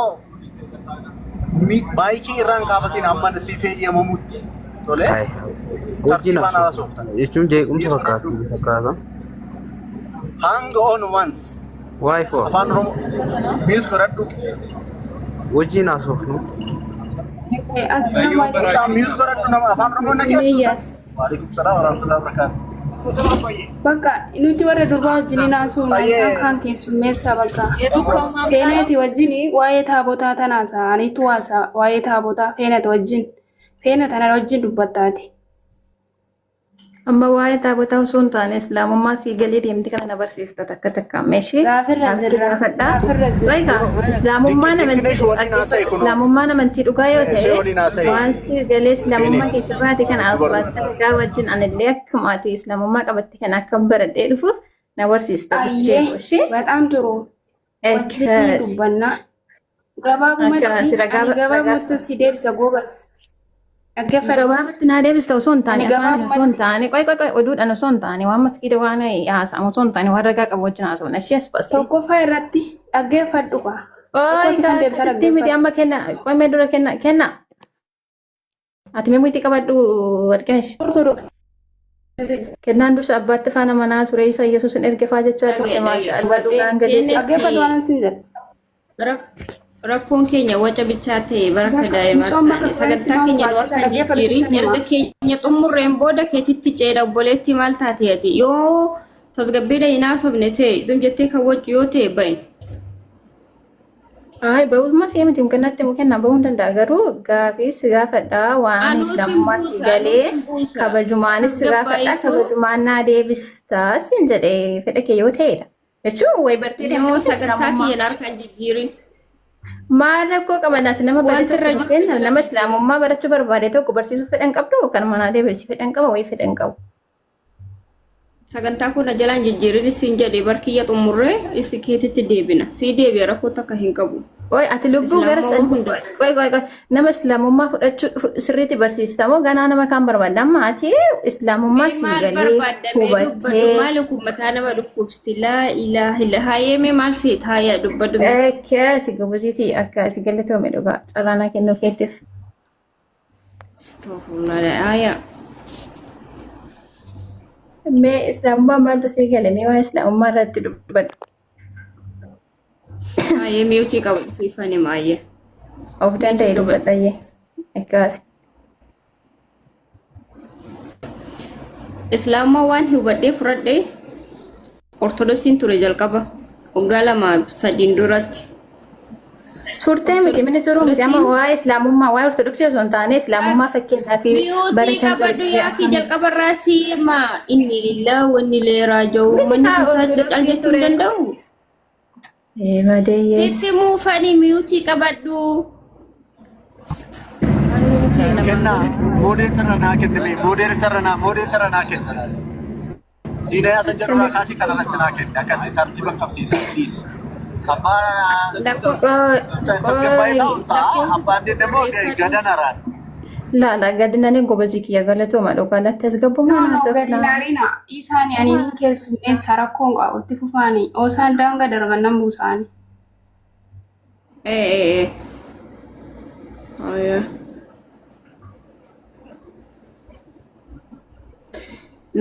maayikii irraan kaafatiin hamma siif eeyyamamutti. Tole, Ayi hojiin tartiibaan haasa'u haasofta. jechuun jeequmsa Mute fakkaata godhadhu. fakkaata. Hang on once. Waa'ee fo'a Afaan Oromoo mute godhadhu. hojiin haasofnu. Assalaamu alaikum. Mucaa mute godhadhu nama afaan Oromoo na geessu. Niyyaas. Waalaikum salaam warahmatullahi wabarakatuh. Bakka nuti warra durbaa wajjin haasofna isaan Baay'ee kaan keessummeessa bakka. Feeneeti wajjin waa'ee taabotaa tana haasa'aniitu haasa'a waa'ee taabotaa feeneeti wajjin. Feena tana wajjin dubbattaati. Amma waa'ee taabotaa osoo hin taane islaamummaa sii galee deemte kana na barsiista takka takka amma ishee Gaafirra gaafsi jirra. gaafadhaa. Gaafirra jirra. Egaa islaamummaan amantii Dinqineesh waliin haasa'e kunoo. islaamummaan amantii dhugaa yoo Ishee ta'e waliin haasa'e. waan sii galee islaamummaa Feeneeti. keessa baate kana as Dubartoota. baastee dhugaa wajjin anillee akkuma ati islaamummaa qabatte kana akka baradhee dhufuuf na barsiista buchee Ayyee ishee. በጣም ጥሩ wajjin Akkas dubbanna. Gabaabumatti akkas ragaa ani ragaa gabaabumatti si deebisa goobas. Dhaggeeffadhu. Gabaabatti naa deebista osoo hin taane Ani afaaniin osoo hin gabaabumatti taane qoy qoy qoy oduudhaan osoo hin taane waan maskiida waan haasa'amu osoo hin taane waan ragaa qabu wajjin haasa'u ishee as baaste. Tokkoffaa irratti dhaggeeffadhu kaa. Tokko Qoy si kan deebisa akkasitti miti dhaggeeffadhu. amma kenna qoy mee dura kenna kenna ati mee muyti qabadhu warqeesh Ortodoksii kennaan dursa abbaatti faana manaa ture isa Yesuusin ergefaa jechaa turte maasha Allah dhugaan gadi dhaggeeffadhu waan sin jedhu. Rakkoon keenya waca bichaa ta'e baraka Bakka daa'imaa mucoon taane bakka sagantaa turetti keenya nu maal harkaan dhaggeeffadhu jijjiirin sitti erga hima. keenya xumurreen booda keetitti ceedha obboleetti maal taate ati yoo tasgabbiidha hin haasofne ta'e zum jettee kan wajju yoo ta'e ba'i. Ay, ba'uuma see miti kennatti mu kenna ba'uu hin danda'a garuu gaafis gaafadhaa waan Anuu sin islaamummaa si buusa anuu galee sin buusa kabajumaanis gaafadhaa tasgabba'iitu kabajumaan naa deebiftaa sin jedhee fedha kee yoo ta'edha. Jechuun wayi bartee deemte Yoo miti sagantaa islaamummaa. kiyyan harkaan jijjiirin. Maal rakkoo qaba laata nama bade Wanti tokko irra jirtu fakkeenyaaf jala. nama islaamummaa barachuu barbaade tokko barsiisuu fedhan qabdu kan manaa deebisu fedhan qaba wayii fedhan qabu. Sagantaa kun na jalaan jijjiirin isiin jedhe barkiyya xumurree isi keetitti deebina. Sii deebi'a rakkoo takka hin qabu. Qoy ati lubbuu gara Islaamummaa hunda. qoy qoy qoy nama islaamummaa fudhachuu sirriitti barsiifta moo ganaa nama kaan barbaadda amma ati islaamummaa Mee sii maal galee barbaadda mee dubbadhu hubattee maali kun mataa nama dhukkubsti laa ilaaha illa haayee mee maal feet haayaa dubbadhu mee. Akka si goboziitii akka si galatoome dhugaa carraanaa kennuu keetiif. Astaghfirullah haayaa. Mee islaamummaa maaltu sii gale mee waan islaamummaa irratti dubbadhu. Haayee miyuutii qabu siifani maayyee. Of danda'e Miyuutii qabadhu. dubbadhayyee. Akkaasi. Islaamummaa waan hubadhee fudhadhee Ortodoksiin ture jalqaba waggaa 2 3n duratti. Turtee miti mini turuu miti amma Ortodoksiin waa'ee islaamummaa waa'ee ortodoksii osoo hin taane islaamummaa fakkeenyaa fi bara miyuutii kan qabadhu jalqabe yaakii akkamitti. jalqabarraa siima inni lillaa wanni leeraa jiru Miti manni kaa kun cal ortodoksiin jechuu hin ture. danda'u. Ee madeeyyees. Sitti muufanii miyuutii qabadhu. Anuu kee namaan Kennaa godhu. moodeetara naa kennime moodeetara naa moodeetara naa kenna. Diina yaasa jedhurraa kaasii kanarratti naa kenni akkasii tartiiba qabsiisa please. Abbaa Lakkoo Qoy tasgabbaa'ee qoy taa'uun ta'a lakkoofsa abbaan immoo barreeffadhu. gadan araan. Laala gadi nani gobazii kiyya galatooma dhugaa latti No, asgabbummaa no, naa gadi safnaa. naarina. Isaani ani ni keessummeessa rakkoon qabu itti fufaani. Osaan daanga darban nan buusaani. Ee ee ee. Ayyaa.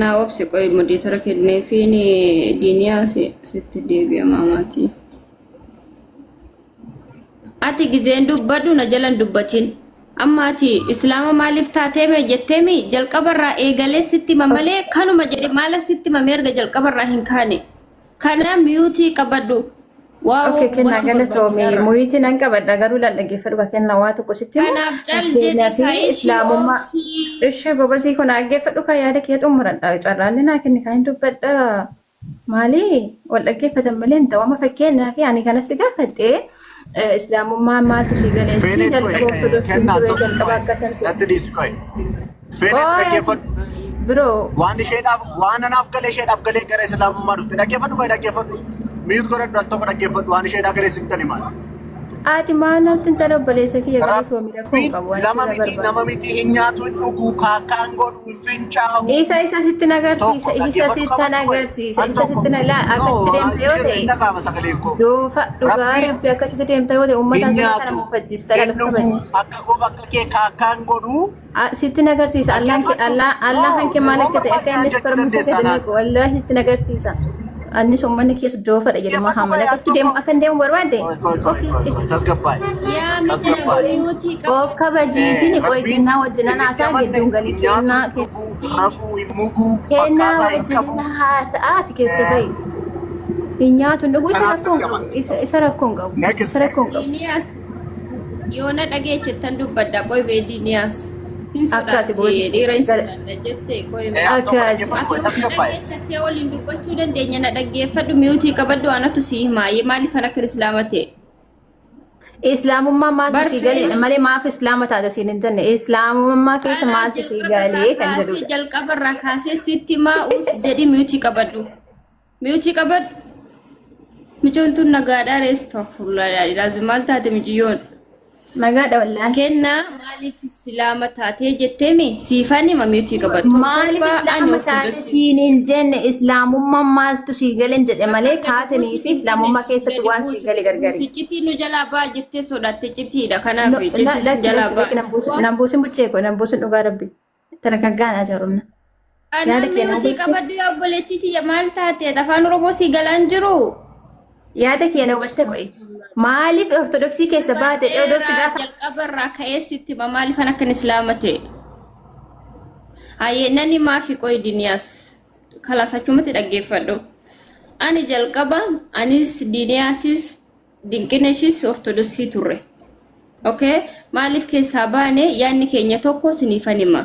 Naa obsi qoy moderator kenneefiin diiniyaa sitti deebi'a maamaatii. Ati gizeen dubbadhu na jalan dubbatin. Amma ati islaama maaliif taateeme jetteemi jalqabarraa eegalee sitti hima malee kanuma jedhe maala sitti himame erga jalqabarraa hin kaane. Kana miyuutii qabadhu. Waa Okay, kennaa hubachuu galatoomi. barbaachisaarra. Muyiti nan qabadha garuu laal dhaggeeffadhu ka kennaa waa tokko sitti himu. Kanaaf cal Fakkeenyaa jedhi fi kaa'ee ishii islaamummaa obsii. ishee gobazii kun dhaggeeffadhu ka yaada kee xumuradha. Carraalli naa kenni kan hin dubbadha. Maali wal dhaggeeffatan malee hin ta'u. Amma fakkeenyaa fi ani kanas si gaafadhe islaamummaa maaltu si galeechi Feeneet jalqaba qoy ortodoksiin kennaa ture tokko jalqaba qoy akkasan ture. natti dhiisi qoy. Feeneet Qoy ati dhaggeeffadhu. biroo Waan isheedhaaf waan anaaf galee isheedhaaf galee gara islaamummaa dhufte dhaggeeffadhu qoy dhaggeeffadhu. Mute godhadhu al tokko dhaggeeffadhu waan isheedhaa galee sitti himaa. Ati maal natti hin tole obboleessa kiyya galatoomi rakkoo hin Rabbiin qabu waan nama sirra miti nama barbaadu. miti hin nyaatu hin dhugu kaakkaan godhu hin fincaa'u. Isa sitti Tokko agarsiisa isa dhaggeeffadhu sitti qabadhu qoy agarsiisa al isa tokko sitti laa no akkasitti deemta yoo hin ta'e dhaga'ama sagaleen koo. dhuunfa dhugaa Rabbiin rabbi akkasitti deemta yoo ta'e uummata hin addunyaa kana nyaatu muufachiista hin laala dhugu kabaji. akka koof akka kee kaakkaan godhu Sitti agarsiisa Allaan kee dhaggeeffadhu. Allah No Allahan kee maal waan akka ta'e akka barbaadde inni jechuu spermisa dandeessa fedhe anaan. beeku wallaahi sitti agarsiisa. Annis uummanni keessa doofadha jedhe Dhaggeeffadhu Muhammad qoy al akkasitti tokko. deemu akka hin deemu barbaadde. Qoy qoy qoy Okay. qoy qoy tasgabbaa'e Yaa miidhana tasgabbaa'e. miyuutii qabadhu. Of kabajiitiin qoy Rabbiin kennaa wajjinan inni itti haasaa amanne gidduun galii hin nyaatu kennaa hin dhugu hin rafuu hin muguu kennaa fakkaataa hin qabu. wajjinan haasaa ati keessa fa'i. Hin nyaatu hin dhugu isa Kanaaf rakkoo hin sitti qabu amanne. isa rakkoo hin qabu Next. isa rakkoo hin qabu. Diiniyaas yoona dhageechettan dubbadda qoy bee diiniyaas. Sin Akkaasi sodaatti goositti dhiira hin sodaadha jette qoy mee. Al tokko akkaasi. dhaggeeffadhu Ati qoy ofuma tasgabbaa'e. dhageechattee waliin dubbachuu dandeenya na dhaggeeffadhu miyuutii qabadhu anatu si himaaye maaliif an akka islaama ta'e. Islaamummaa maaltu sii galee Barfeen malee maaf islaama taate siin hin jenne islaamummaa keessa kanaaf maaltu sii jalqabarraa galee kan kaasee jedhudha. jalqabarraa kaasee sitti maa'uus jedhi miyuutii qabadhu. Miyuutii qabadhu. Micoon tun nagaadhaa reessu fuulaa maal taate miciyyoon. Nagaadha wallaahi. Kennaa maaliif islaama taatee jetteemi siifan hima miyuutii qabadhu. Maaliif Tokkoffaa ani islaama taate ortodoksii. siin hin jenne islaamummaa maaltu sii galeen jedhe malee Bakka gadi taatanii buusi fi hin jenne islaamummaa keessatti gadi waan sii buusi gale gargari. buusi citii nu jalaa ba'a jettee sodaatte citiidha kanaaf citii sin Lakki jalaa lakki lakki ba'a. nan buusin buchee koo nan buusin dhugaa rabbi. Tana kan gaanaa jaarumna. Yaada Kanaaf kee na miyuutii hubatte qabadhu yaa obboleettii tiyya maal taate afaan oromoo sii galaan jiru. Yaada kee na hubatte qo'i. Maaliif ortodoksii keessa baate ortodoksii Dubbadheeraa gaafa jalqabarraa ka'ee sitti hima maaliif an akkan islaama ta'e. Hayyee nani maafi qoy diniyaas kalaas achumatti dhaggeeffadhu. Ani jalqaba anis diniyaasis dinqineshis ortodoksii turre. Okay? Maaliif keessaa baane yaadni keenya tokko siniifan hima.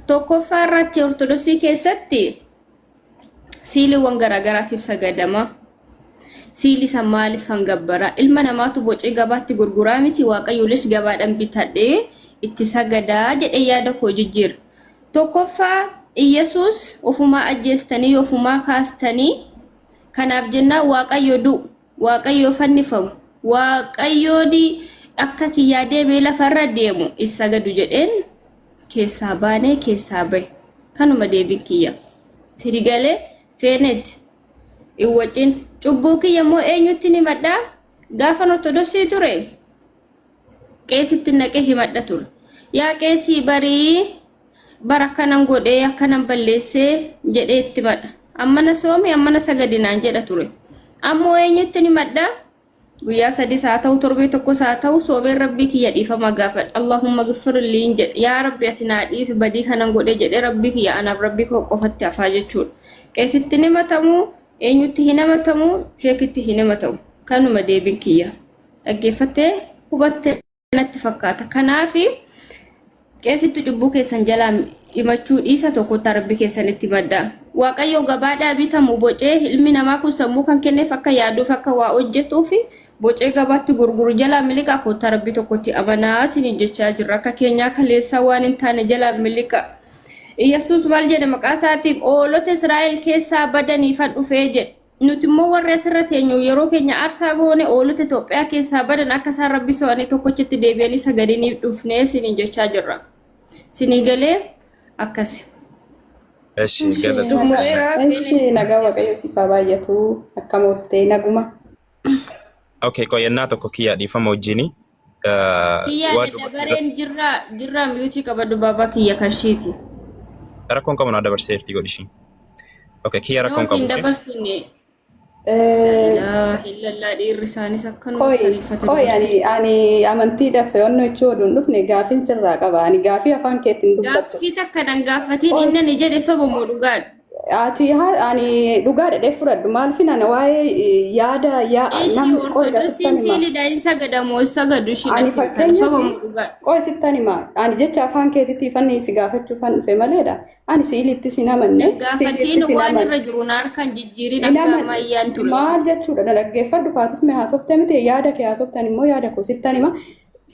Tokkoffaa irratti ortodoksii keessatti siiliiwwan garaagaraatiif sagadama. Siilii san maaliffan gabbara? Ilma namaatu bocee gabaatti gurguraa miti Waaqayyoonis gabaadhan bitadhee itti sagadaa jedhee yaada koo jijjiira. Tokkoffaa Iyyasuus ofumaa ajjeestanii ofumaa kaastanii kanaaf jennaan Waaqayyo du'u, Waaqayyo fannifamu, Waaqayyoon akka kiyyaa deemee lafarra deemu is sagadu jedheen keessaa baanee keessaa bahe. Kanuma deebiin kiyya. Tirigalee Feenet hin wacin. Cubbuu kiyya immoo eenyutti himadha? Gaafan Ortodoksii ture qeesitti naqee himadha ture. Yaa qeesii barii bara akkanan godhee akkanan balleessee jedhee itti himadha. Ammana soomi ammana sagadi naan jedha ture. Ammoo eenyutti himadha? Guyyaa sadis haa ta'u torbee tokkos haa ta'u soomeen rabbii kiyya dhiifama gaafadha. Allahumma gfirliin jedhe. Yaa rabbi ati naa dhiisi badii kanan godhe jedhee rabbii kiyya anaaf rabbii koo qofatti hafaa jechuudha. Qeesitti hin himatamu, eenyutti hin himatamu, sheekitti hin himatamu. Kanuma deebiin kiyya. Dhaggeeffattee hubattee natti fakkaata. Kanaafi qeesitti cubbuu keessan jalaa himachuu dhiisa tokkotti rabbi keessanitti himadha. Waaqayyo gabaadhaa bitamu bocee ilmi namaa kun sammuu kan kenneef akka yaaduuf akka waa hojjetuuf bocee gabaatti gurguru jalaa miliqaa kottaa rabbi tokkotti amanaa isiniin jechaa jirra. Akka keenyaa kaleessaa waan hin taane jalaa miliqa. Iyyasuus maal jedhe maqaa isaatiif oolota Israa'el keessaa badaniifan dhufee jedhe. Nuti immoo warri asirra teenyu yeroo keenya aarsaa goone oolota Itoophiyaa keessaa badan akka isaan rabbi so'anii tokkochatti deebi'anii sagadiniif dhufnee isiniin jechaa jirra. Isinii galee akkasi. Eshi galatoomi. Xumureera Eshi feenee. nagaa waaqayyo siif haa baay'atu akkam oolte naguma. Okay, qoyannaa tokko kiyyaa dhiifama wajjini. Kiyyaa Waan dubartii irratti daddabareen jirraa jirraa miyuutii qabadhu baabaa kiyya kashiiti. rakkoon qabu naa dabarseerti godhi ishiin. Okay, kiyya Yoo rakkoon siin qabu isheen. dabarsine Eh, laa ilallaa dhiirri isaanis akkanuma Qoy kaleeffate qoy dubartii. ani ani amantiidhaaf onnoo jechuu oduun dhufne gaafiin sirraa qaba ani gaafii afaan keetiin dubbattu. Gaaffii takka nan gaafatiin Qoy inni ani jedhe soba moo dhugaadha? Ati ani dhugaa dhadhee fudhadhu maaliifin ana waa'ee yaada yaa Ishii nam qoy ortodoksiin sittan hima. siilidha hin sagadamu hin sagadu ishii Ani natti kana soba fakkeenyaaf moo dhugaadha? qoy sittan hima ani jecha afaan keetiitiif ani si gaafachuufan dhufe maleedha. Ani si'ilittis hin amanne Nan gaafatiin si'ilittis hin waan amanne. irra jiru na harkaan jijjiirin Hin akka amanne ammayyaan ture. maal jechuudha na dhaggeeffadhu kaatis mee haasoftee miti yaada kee haasoftan immoo yaada koo sittan hima.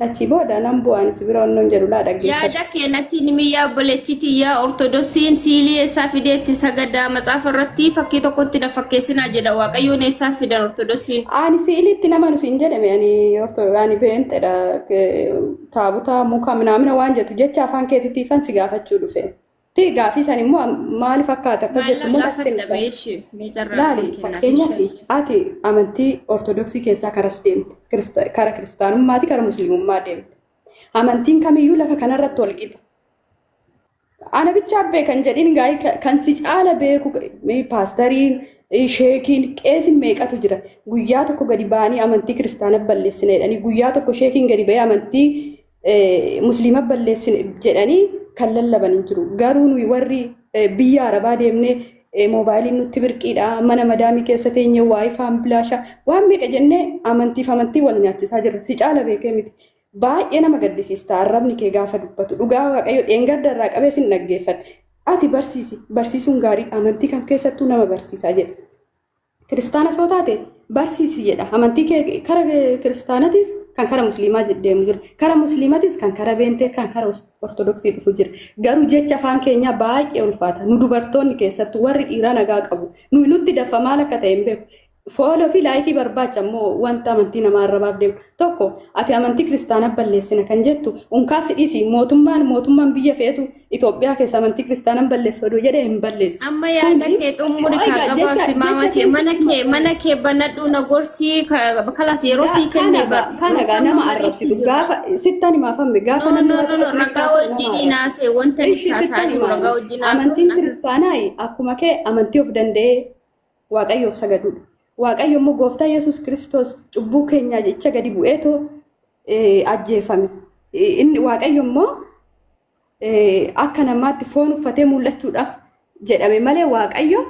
Achii booda nan bu'aan si bira onnoon jedhu laa dhaggeeffadhu. Yaada kee natti himi yaa obboleettii tiyyaa ortodoksiin siilii eessaa fideetti sagadaa matsaafa irratti fakkii tokkotti na fakkeessinaa jedha waaqayyoon eessaa fidan ortodoksiin. Ani si'ilitti nama nu siin jedhame ani orto ani beenxedha taabutaa muka minaamina waan jettu jecha afaan keetitiifan si gaafachuu dhufe. Ti gaafii san immoo maaliif akkaata akkas jettu Maal immoo natti gaafatta himta. beeshi mee carraa Laali kun kennaaf fakkeenyaaf ishee. ati amantii ortodoksii keessaa karas deemte kara kiristaanummaati kara musliimummaa deemte. Amantiin kamiyyuu lafa kanarratti wal qixa. Ana bichaa beekan jedhin gaa'ii kan si caala beeku paastariin, sheekiin, qeesiin meeqatu jira. Guyyaa tokko gadi ba'anii amantii kiristaana balleessina jedhanii guyyaa tokko sheekiin gadi ba'ee amantii musliima balleessina jedhanii kan lallaban hin jiru. Garuu nuyi warri biyya arabaa deemnee moobaayiliin nutti birqiidha mana madaamii keessa teenye waayifaan bilaasha waan meeqa jennee amantiif amantii wal nyaachisaa jirra. Si caala beekee miti. Baay'ee nama gaddisiista arrabni kee gaafa dubbatu dhugaa waaqayyo dheengadda irraa qabee sin dhaggeeffadha. Ati barsiisi barsiisuun gaarii amantii kam keessattuu nama barsiisaa jedha. Kiristaana soo taate barsiisi jedha. Amantii kee kara kiristaanatis kan kara musliimaa deemu jira. Kara musliimatis kan kara beentee kan kara ortodoksii dhufu jira. Garuu jecha afaan keenyaa baay'ee ulfaata. Nu dubartoonni keessattuu warri dhiiraa nagaa qabu. Nu nutti daffa maal akka ta'e hin beeku. Follow fi like barbaacha immoo wanta amantii namaa arrabaaf deemu. Tokko ati amantii kiristaanaa balleessina kan jettu unkaa si dhiisi mootummaan mootummaan biyya feetu Itoophiyaa keessa amantii kiristaanaa balleessu oduu jedhee hin balleessu. Amma yaada Kuni kee xumuri kaa egaa jecha gabaabsi jecha maama kee keessa mana kee mana kee banadhu na gorsii kalas yeroo sii kenne Kana bar kana nuti amma nama mariitti arrabsitu jirra. gaafa sittan himaafamne gaafa No namni no waa no tokko no sirriitti ragaa haasa'u nama wajjin arrabsitu. naasee wanta ni Ishi taasaa sittan jiru ragaa himaani wajjin haasoo amantiin kiristaanaa akkuma kee amantii of danda'ee Waaqayyoof sagaduudha. Waaqayyo immoo gooftaa Yesuus Kiristoos cubbuu keenyaa jecha gadi bu'eetoo ajjeefame. Inni Waaqayyo immoo akka namaatti foon uffatee mul'achuudhaaf jedhame malee Waaqayyo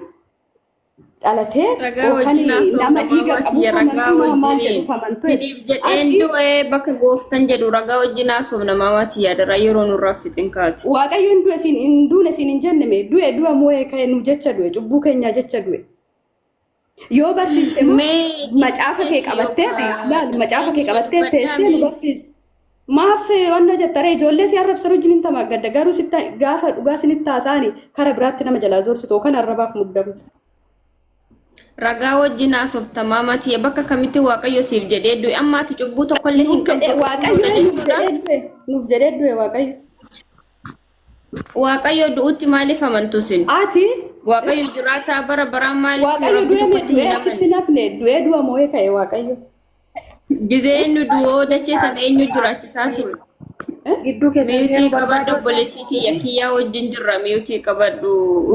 dhalatee Ragaa yookaan wajjin haasoo nama dhiiga namaa qabuuf kiyya ragaa amantuu nama maal wajjin jedhuuf amantuu siniif jedheen ati du'e bakka gooftan jedhu ragaa wajjin haasoo namaa tiyya dara yeroo nurraa fixin kaati. Waaqayyo hin du'e siin hin duune siin hin jenne mee du'e du'a moo'ee ka'e nu jecha du'e cubbuu keenyaa jecha du'e. Yoo barsiiste immoo Mee macaafa kee jechi qabattee yookaan laal macaafa kee qabattee dubbadhaa teessee nu mee barsiiste. Maaf wannoo jettaree ijoollee si arrabsan wajjin hin tamaggadda garuu sitta gaafa dhugaa sinitti haasa'ani kara biraatti nama jalaa zorsitu yookaan arrabaaf muddamtu. Ragaa wajjin haasoftamaa mati bakka kamitti Waaqayyo siif jedhee du'e amma ati cubbuu tokkollee hin Nuuf qabdu jedhee qulqulluudha Waaqayyo nuuf jechuudha. jedhee du'e nuuf jedhee du'e Waaqayyo. Waaqayyo du'utti maaliif amantu isin? Ati Waaqayyo jiraataa bara baraan maaliif Waaqayyo Rabbi du'e tokkotti du'ee hin achitti amanne? nafne du'ee du'a moo'ee ka'e Waaqayyo. Gizee inni du'oo dachee sana eenyu jiraachisaa ture? Gidduu keessan Miyuutii seenuu qabadhu barbaadu. obboleettii tiyya kiyyaa wajjin jirra miyuutii qabadhu.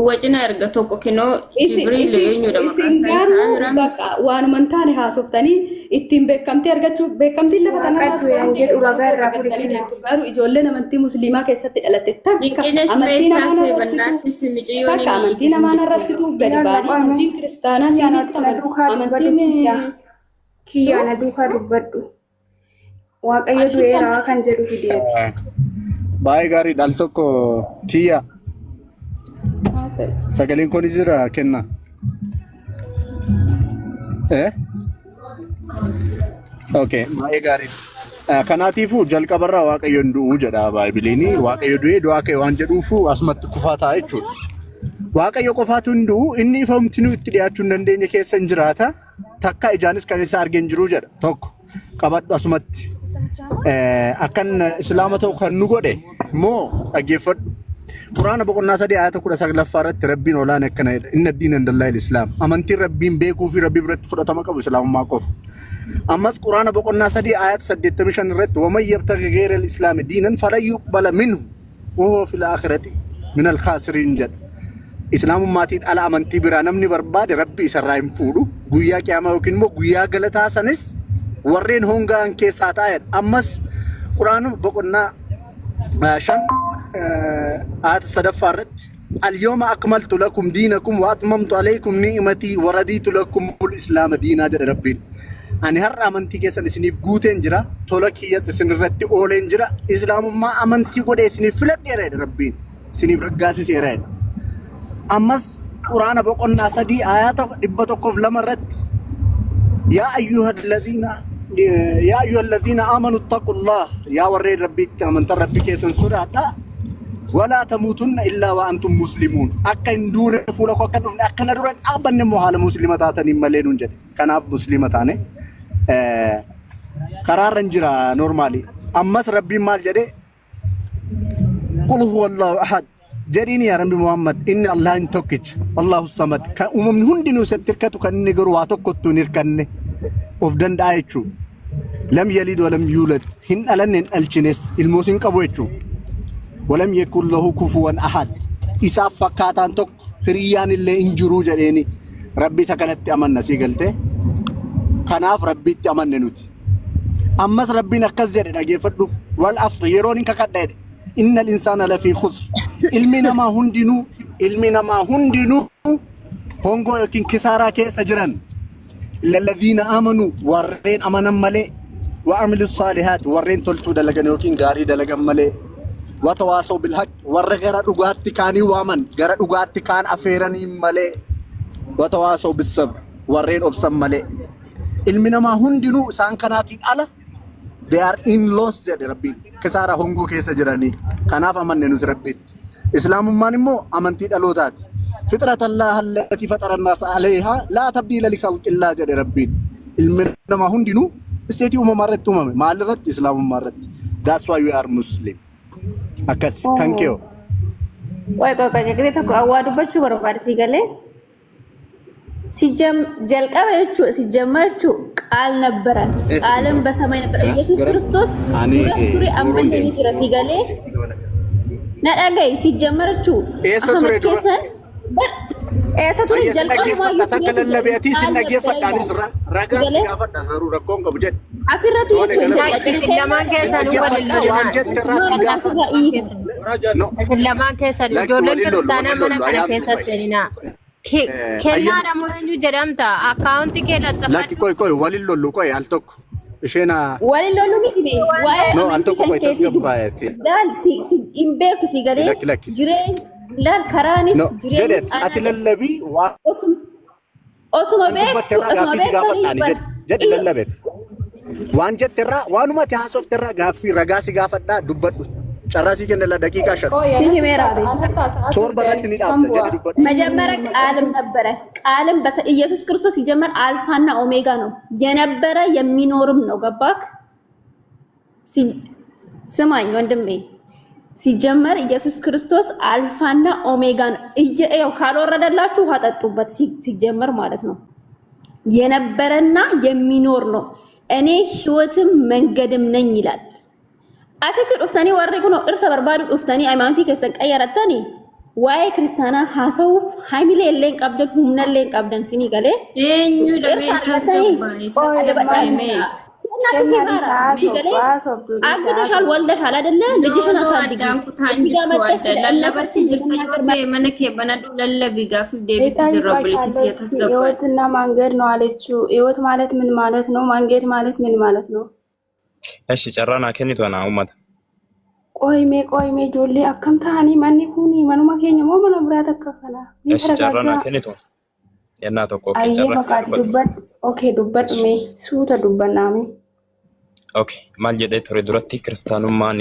Wacina erga tokko kinoo Isin Jibriil isin eenyudha maqaan isin isaa garuu Kaamira. bakka waanuma hin taane haasoftanii ittiin beekamtii argachuuf beekamtiin lafa Waaqa tanarraas du'e waan an jedhu keessan ragaa irraa furi argattanii kenna. deemtu garuu ijoolleen amantii musliimaa keessatti dhalatte takka Dinqinesh amantii meeshaa namaan arrabsitu seebannaatti simiciyyoon takka inni amantii itti namaan jirti. arrabsitu gadi Kiyyaa ba'anii laqame. amantiin kiristaanaa Kiyyaa siinitti na amanu duukaa dubbadhu amantiin kiyyaa. Kiyyaa soo na duukaa dubbadhu. Waaqayyo ashitti du'eera kan jedhu fideeti. Baay'ee gaariidha. Al tokko kiyya haasa'e. sagaleen kun jira kenna. Eh? Okay, baay'ee gaariidha. Kanaatiifuu jalqabarraa Waaqayyo hin du'u jedha Baaybiliin. Waaqayyo du'ee du'aa ka'e waan jedhuufu asumatti kufaa ta'a jechuudha. Waaqayyo qofaatu hin du'u, inni ifa homtinuu itti dhiyaachuu hin dandeenye keessa hin jiraata. Takka ijaanis kan isa arge hin jiru jedha. Tokko qabadhu asumatti. Akkan Islaama ta'u kan nu godhe immoo dhaggeeffadhu. Quraana boqonnaa 3 ayata 19ffaa irratti Rabbiin olaane akkana jedha. Inna diina indallaahil Islaam. Amantiin Rabbiin beekuu fi Rabbii biratti fudhatama qabu Islaamummaa qofa. Ammas Quraana boqonnaa 3 ayata 85 irratti waman yabtaghi ghayral islaami diinan falan yuqbala minhu wa huwa fil aakhirati minal khaasiriin jedha. Islaamummaatiin ala amantii biraa namni barbaade Rabbi isarraa hin fuudhu. Guyyaa qiyaamaa yookiin immoo guyyaa galataa sanis warreen hongaa'an keessaa ta'a jedha. Ammas Quraanuma boqonnaa 5 ayata 3ffaa irratti Al-yawma akmaltu lakum diinakum wa atmamtu alaykum ni'matii wa radiitu lakumul islaama diinaa jedhe Rabbiin. Ani har'a amantii keessan isiniif guuteen jira, tola kiyyas isin irratti ooleen jira, islaamummaa amantii godhee isiniif filadheera jedhe Rabbiin. Isiniif raggaasiseera jedhe. Ammas Quraana boqonnaa 3 ayata 102 irratti yaa ayyuhalladhiina yaa ayyuhalladhiina aamanu ittaqullah yaa warreen Rabbiitti amantan Rabbi keessan sodaadhaa Walaa tamuutunna illaa wa antum muslimuun. Akka hin duune fuula koo akka hin dhufne akka na dura hin dhaabbanne immoo haala muslima taataniin malee nuun jedhe. Kanaaf muslima taane karaarra hin jira normaali. Ammas Rabbiin maal jedhe? Qul huwallahu ahad. Jedhiin yaa Rabbi Muhammad inni Allah hin tokkicha. Allahu samad. Kan uumamni hundinuu isatti hirkatu kan inni garuu waa tokkottuu hin hirkanne of danda'a jechuudha. Lam yalid walam yuulad. Hin dhalanne hin dhalchines ilmoos hin qabu jechuudha. Walam yakun lahu kufuwan ahad. Isaaf fakkaataan tokko hiriyyaan illee hin jiru jedheeni. Rabbi isa kanatti amanna sii galtee. Kanaaf Rabbitti amanne nuti. Ammas Rabbiin akkas jedhe dhageeffadhu. Wal asr yeroon hin kakadha jedhe. Innal insaana lafii khusr. Ilmi namaa hundinuu ilmi namaa hundinuu hongoo yookiin kisaaraa keessa jiran. Illalladhiina amanu warreen amanan malee wa amilu saalihaat warreen toltuu dalagan yookiin gaarii dalagan malee wa tawaasaw bil haqq warra gara dhugaatti kaanii waaman gara dhugaatti kaan afeeranii malee wa tawaasaw bis sabr warreen obsan malee ilmi namaa hundinuu isaan kanaatiin ala they are in loss jedhe rabbiin kisaaraa hongoo keessa jiranii kanaaf amanne nuti rabbiitti Islaamummaan immoo amantii dhalootaati. Fixratallaaha allatii faxarannaasa aleeyhaa laa tabdiila likhalqillaa jedhe Rabbiin. Ilmi namaa hundinuu isteetii uumamaa irratti uumame. Maal irratti? Islaamummaa irratti. That's why we are Muslim. Akkasi. Kan kee hoo? Qoy qoy qoy gisee tokko waa dubbachuu barbaade si galee. jalqaba jechuudha ሲጀመር jechuudha ቃል ነበረ ቃልም በሰማይ ነበረ ኢየሱስ ክርስቶስ Ani duras ture ammallee ni jira si galee na dhaga'i ሲጀመር jechuudha Eessa Ahmad ture dura? keessan bar eessa ture Ayya sin jalqabumaayyuu dhaggeeffadha takka ture si lallabe atii sin ቃል ነበረ dhaggeeffadha anis ilaala ragaa si si galee gaafadha garuu rakkoon qabu jedhe. asirratti Tole jechuudha galatoom. jalqabni Isin lamaan Sin keessanuu wal hin dhaggeeffadha waan lolinaa. jette irraa sin maal gaafadha. asirra iyyita No. Isin lamaan keessan Lakki ijoolleen walin lollu kiristaanaa walin mana lollu kana ayyaantu keessa qoy. seeninaa. Kennaa Ayyan namoo eenyu jedhamta? Akkaawunti kee lakki laxxafadhu. qoy qoy walin lollu qoy al tokko. Isheen Waliin loluu miti bee Waan waa'ee no al amantii tokko kan qoy keetii tasgabbaa'eeti. laal si si hin beektu si galee Lakki lakki. jireenya laal karaanis No jireenyis jedhet anaa ati lallabii waan osuma Osuma Waan dubbatte beektu irraa osuma gaaffii si beektanii gaafadha ani bar jedhi jedhi lallabet. Waan jette irraa waanuma ati haasofte irraa gaaffii ragaa si gaafadhaa dubbadhu. Carraa sii kennela daqiiqaa 5. Si himeera ati. 7 irratti ni dhaabda jedhi dubbadhu. መጀመሪያ ቃልም ነበረ። ቃልም ኢየሱስ ክርስቶስ ሲጀመር አልፋና ኦሜጋ ነው። የነበረ የሚኖርም ነው። ገባክ? ስማኝ ወንድሜ፣ ሲጀመር ኢየሱስ ክርስቶስ አልፋና ኦሜጋ ነው። ያው ካልወረደላችሁ ውሃ ጠጡበት። ሲጀመር ማለት ነው የነበረና የሚኖር ነው። እኔ ህይወትም መንገድም ነኝ ይላል። Asitti dhuftanii warri kun dhirsa barbaadu dhuftanii ሃይማኖtii keessan qayyarattanii waa'ee kiristaanaa haasa'uuf hamilee illee hin qabdan, humna illee hin qabdan sinii galee Eenyudha dhirsa mee argatanii tasgabbaa'e Qoy tasgabbaa'e mee. እና ሲገሌ አግብተሻል ወልደሻል አይደለ? No ልጅሽን no አሳድጊ። Addaan kutaan እዚህ ጋር jirtu መጥተሽ adda ስለ lallabatti እምነታችን jirta yoo መናገር ta'e mana kee banadhu lallabi gaaffiif deebiitti jirra obboleettii ጠይቃሻለሁ። kiyya እስኪ tasgabbaa'e. ህይወትና መንገድ ነው አለችው። ህይወት ማለት ምን ማለት ነው? መንገድ ማለት ምን ማለት ነው? Eshi carraa naa kennitu anaa uummata. ቆይሜ ቆይሜ ijoollee akkam ta'anii manni kun manuma keenya moo mana biraa takka kana? Mee Eshi carraa naa ተረጋጋ። kennitu. Yennaa tokko okay Ayyee carraa kee maqaati dubbadhu. dubbadhu. Okay, dubbadhu Eshi. mee suuta dubbannaa mee. Okay, maal jedhee ture duratti kiristaanummaan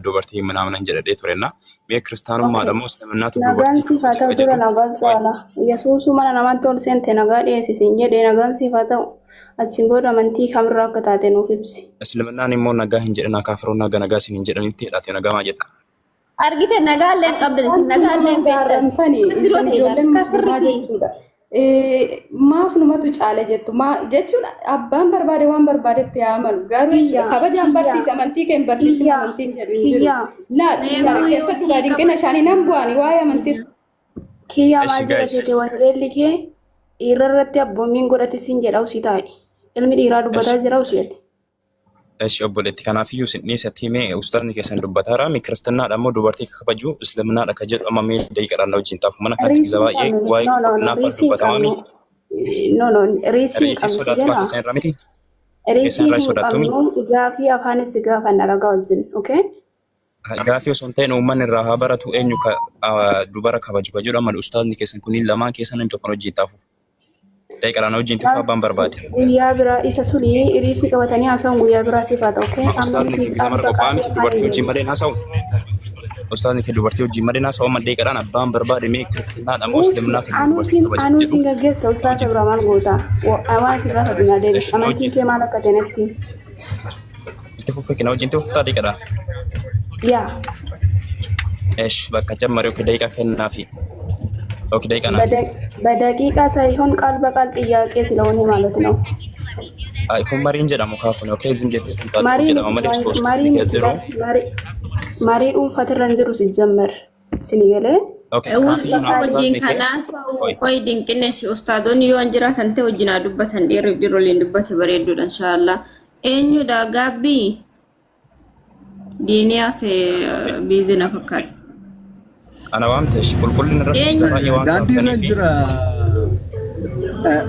dubartii ምናምን jedhee ture na. Mee kiristaanummaadha moo islaminaatu Nagaan dubartii siif haa kabaja ta'u ka dura jedhu nagaan waa'ee caala. Yesuusu mana namatti ol seente nagaa dhiyeessisiin jedhee nagaan siif haa ta'u. Achiin booda amantii kamirraa akka taate nuuf ibsi. Islaminaan immoo nagaa hin jedhina kaafiroon nagaa nagaa isin hin jedhanitti jedhaate nagaa maa jedha. Argite nagaallee hin qabdan isin Wanti nagaallee nama hin beektan. gaarramtanii Firoo isin ta'e ijoolleen musliimaa kafirri jechuudha. Maaf numatu caala jettu jechuun abbaan barbaade waan barbaadetti haa amanu garuu jechuudha Kiyyaa kabajaan kiyyaa barsiisa amantii kee hin barsiisin kiyyaa amantiin jedhu hin jiru. kiyyaa Laa Mee dhaggeeffadhu muyuutii gaa dinqina isaanii nan bu'anii waa'ee amantii kiyyaa Eshi maal jedha guys. seete wangeelli kee dhiira irratti abboommiin godhate siin jedha usii taa'i. Ilmi dhiiraa dubbataa Eshi jira usii ati. Eshi obboleetti kanaafiyyuu isin dhiisatti mee ustaazni keessan dubbataara mi kiristaanaadha immoo dubartii ka kabaju islaminaadha ka jedhu amma mee daqiiqaadhaan na wajjin taafu mana kanatti Riisii gisa hin baay'ee qabnu waa'ee no no no qulqullinaaf riisii hin dubbatamaa mi qabnu no no riisii hin Riisii qabnu si sodaatuma jala. keessan irraa miti keessan Riisii irraa hin sodaatumi qabnu gaafii afaanis si gaafanna ragaa wajjin okay? Gaafii osoo hin ta'in uummanni irraa haa baratu eenyu ka dubara kabaju ka jedhu amma ustaazni keessan kunniin lamaan keessan namni tokko wajjin taafuuf daqiiqaadhaan wajjin tufu abbaan barbaade. Guyyaa biraa isa suni riisii qabatanii haasa'uun guyyaa biraa siif haa ta'u okay? Amma Amma ustaazni nuti kee gisa qaal mara baqaa qophaa'aa miti dubartii wajjin afaan malee hin haasa'u. Ustaazni kee dubartii wajjin malee hin haasa'u amma daqiiqaadhaan abbaan barbaade mee kiristaanaadha moo Anuusin islaminaatu dubartii anuusin kabaja jedhu anuusin gaggeessa ustaasa wajjin biraa maal goota? Waan si gaafatu naa deebisi. eshi na Amantiin wajjin kee maal akka ta'e natti himi. itti fufi na wajjin itti fuftaa daqiiqaadhaan. Yaa Eshi bakka jammari okay daqiiqaa kennaafi okay daqiiqaa naa kenni. በደቂቃ ሳይሆን ቃል በቃል ጥያቄ ስለሆነ ማለት ነው። Ay kun mariin jedhamu kaafune okay zim jettee tumtaatu መሪ jedhama malee መሪ ustaazni kee zero መሪ dhuunfatirra hin jiru ሲጀመር ሲኒገሌ okay kanaafiyyuu Isa naa wajjin ustaazni kee kanaasa'u qoy qoy dinqinesh ustaadonni yoo an jiraatan ta'e wajjin haa dubbatan dhiirri dhiiroliin dubbate bareedduudha inshaallah. Eenyudha gaabbii diiniyaas biizii na fakkaata. Ana waamte eshi qulqullina irratti Eenyu baay'ee waan Daandii irra kaaftaniifi jira.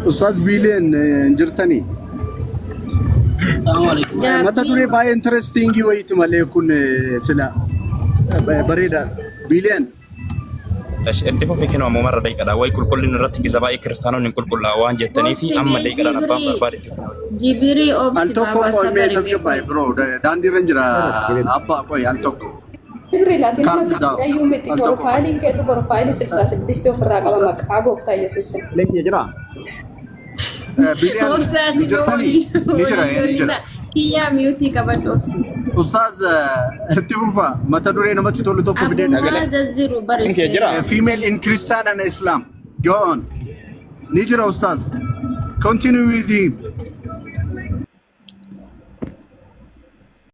Ustaaz Biileen hin jirtanii. Mata gaabbii duree baay'ee interesting wayiiti malee kun sila bareeda. Biileen. Eshi itti fufi kennu ammoo marra daqiiqaadha wayi qulqullina irratti gisa baay'ee kiristaanonni hin qulqullaa waan jettaniifi obsi amma mee daqiiqaadhaan abbaan jibirii barbaade itti fufi. jibirii Al obsi tokko baabaa qoy mee sabari tasgabbaa'e beeku. bro daandii irra jira abbaa qoy al tokko. Jibriil ati nama Calm down. sitti miti Al tokko qoy. profaayiliin keetu profaayilii 66 ofirraa qaba maqaa gooftaa Yesuusin. Leenye jira. Biileen Obsaas ni jirtanii ni jira waliin ni jira. kiyyaa miyuutii qabadhu obsi. Ustaaz itti fufa mata duree namatti tolu tokko fideedha. Abumaa zazziru Kee jira. barisee. Female in Christian and Islam. Go on. Ni jira Ustaz. Continue with him.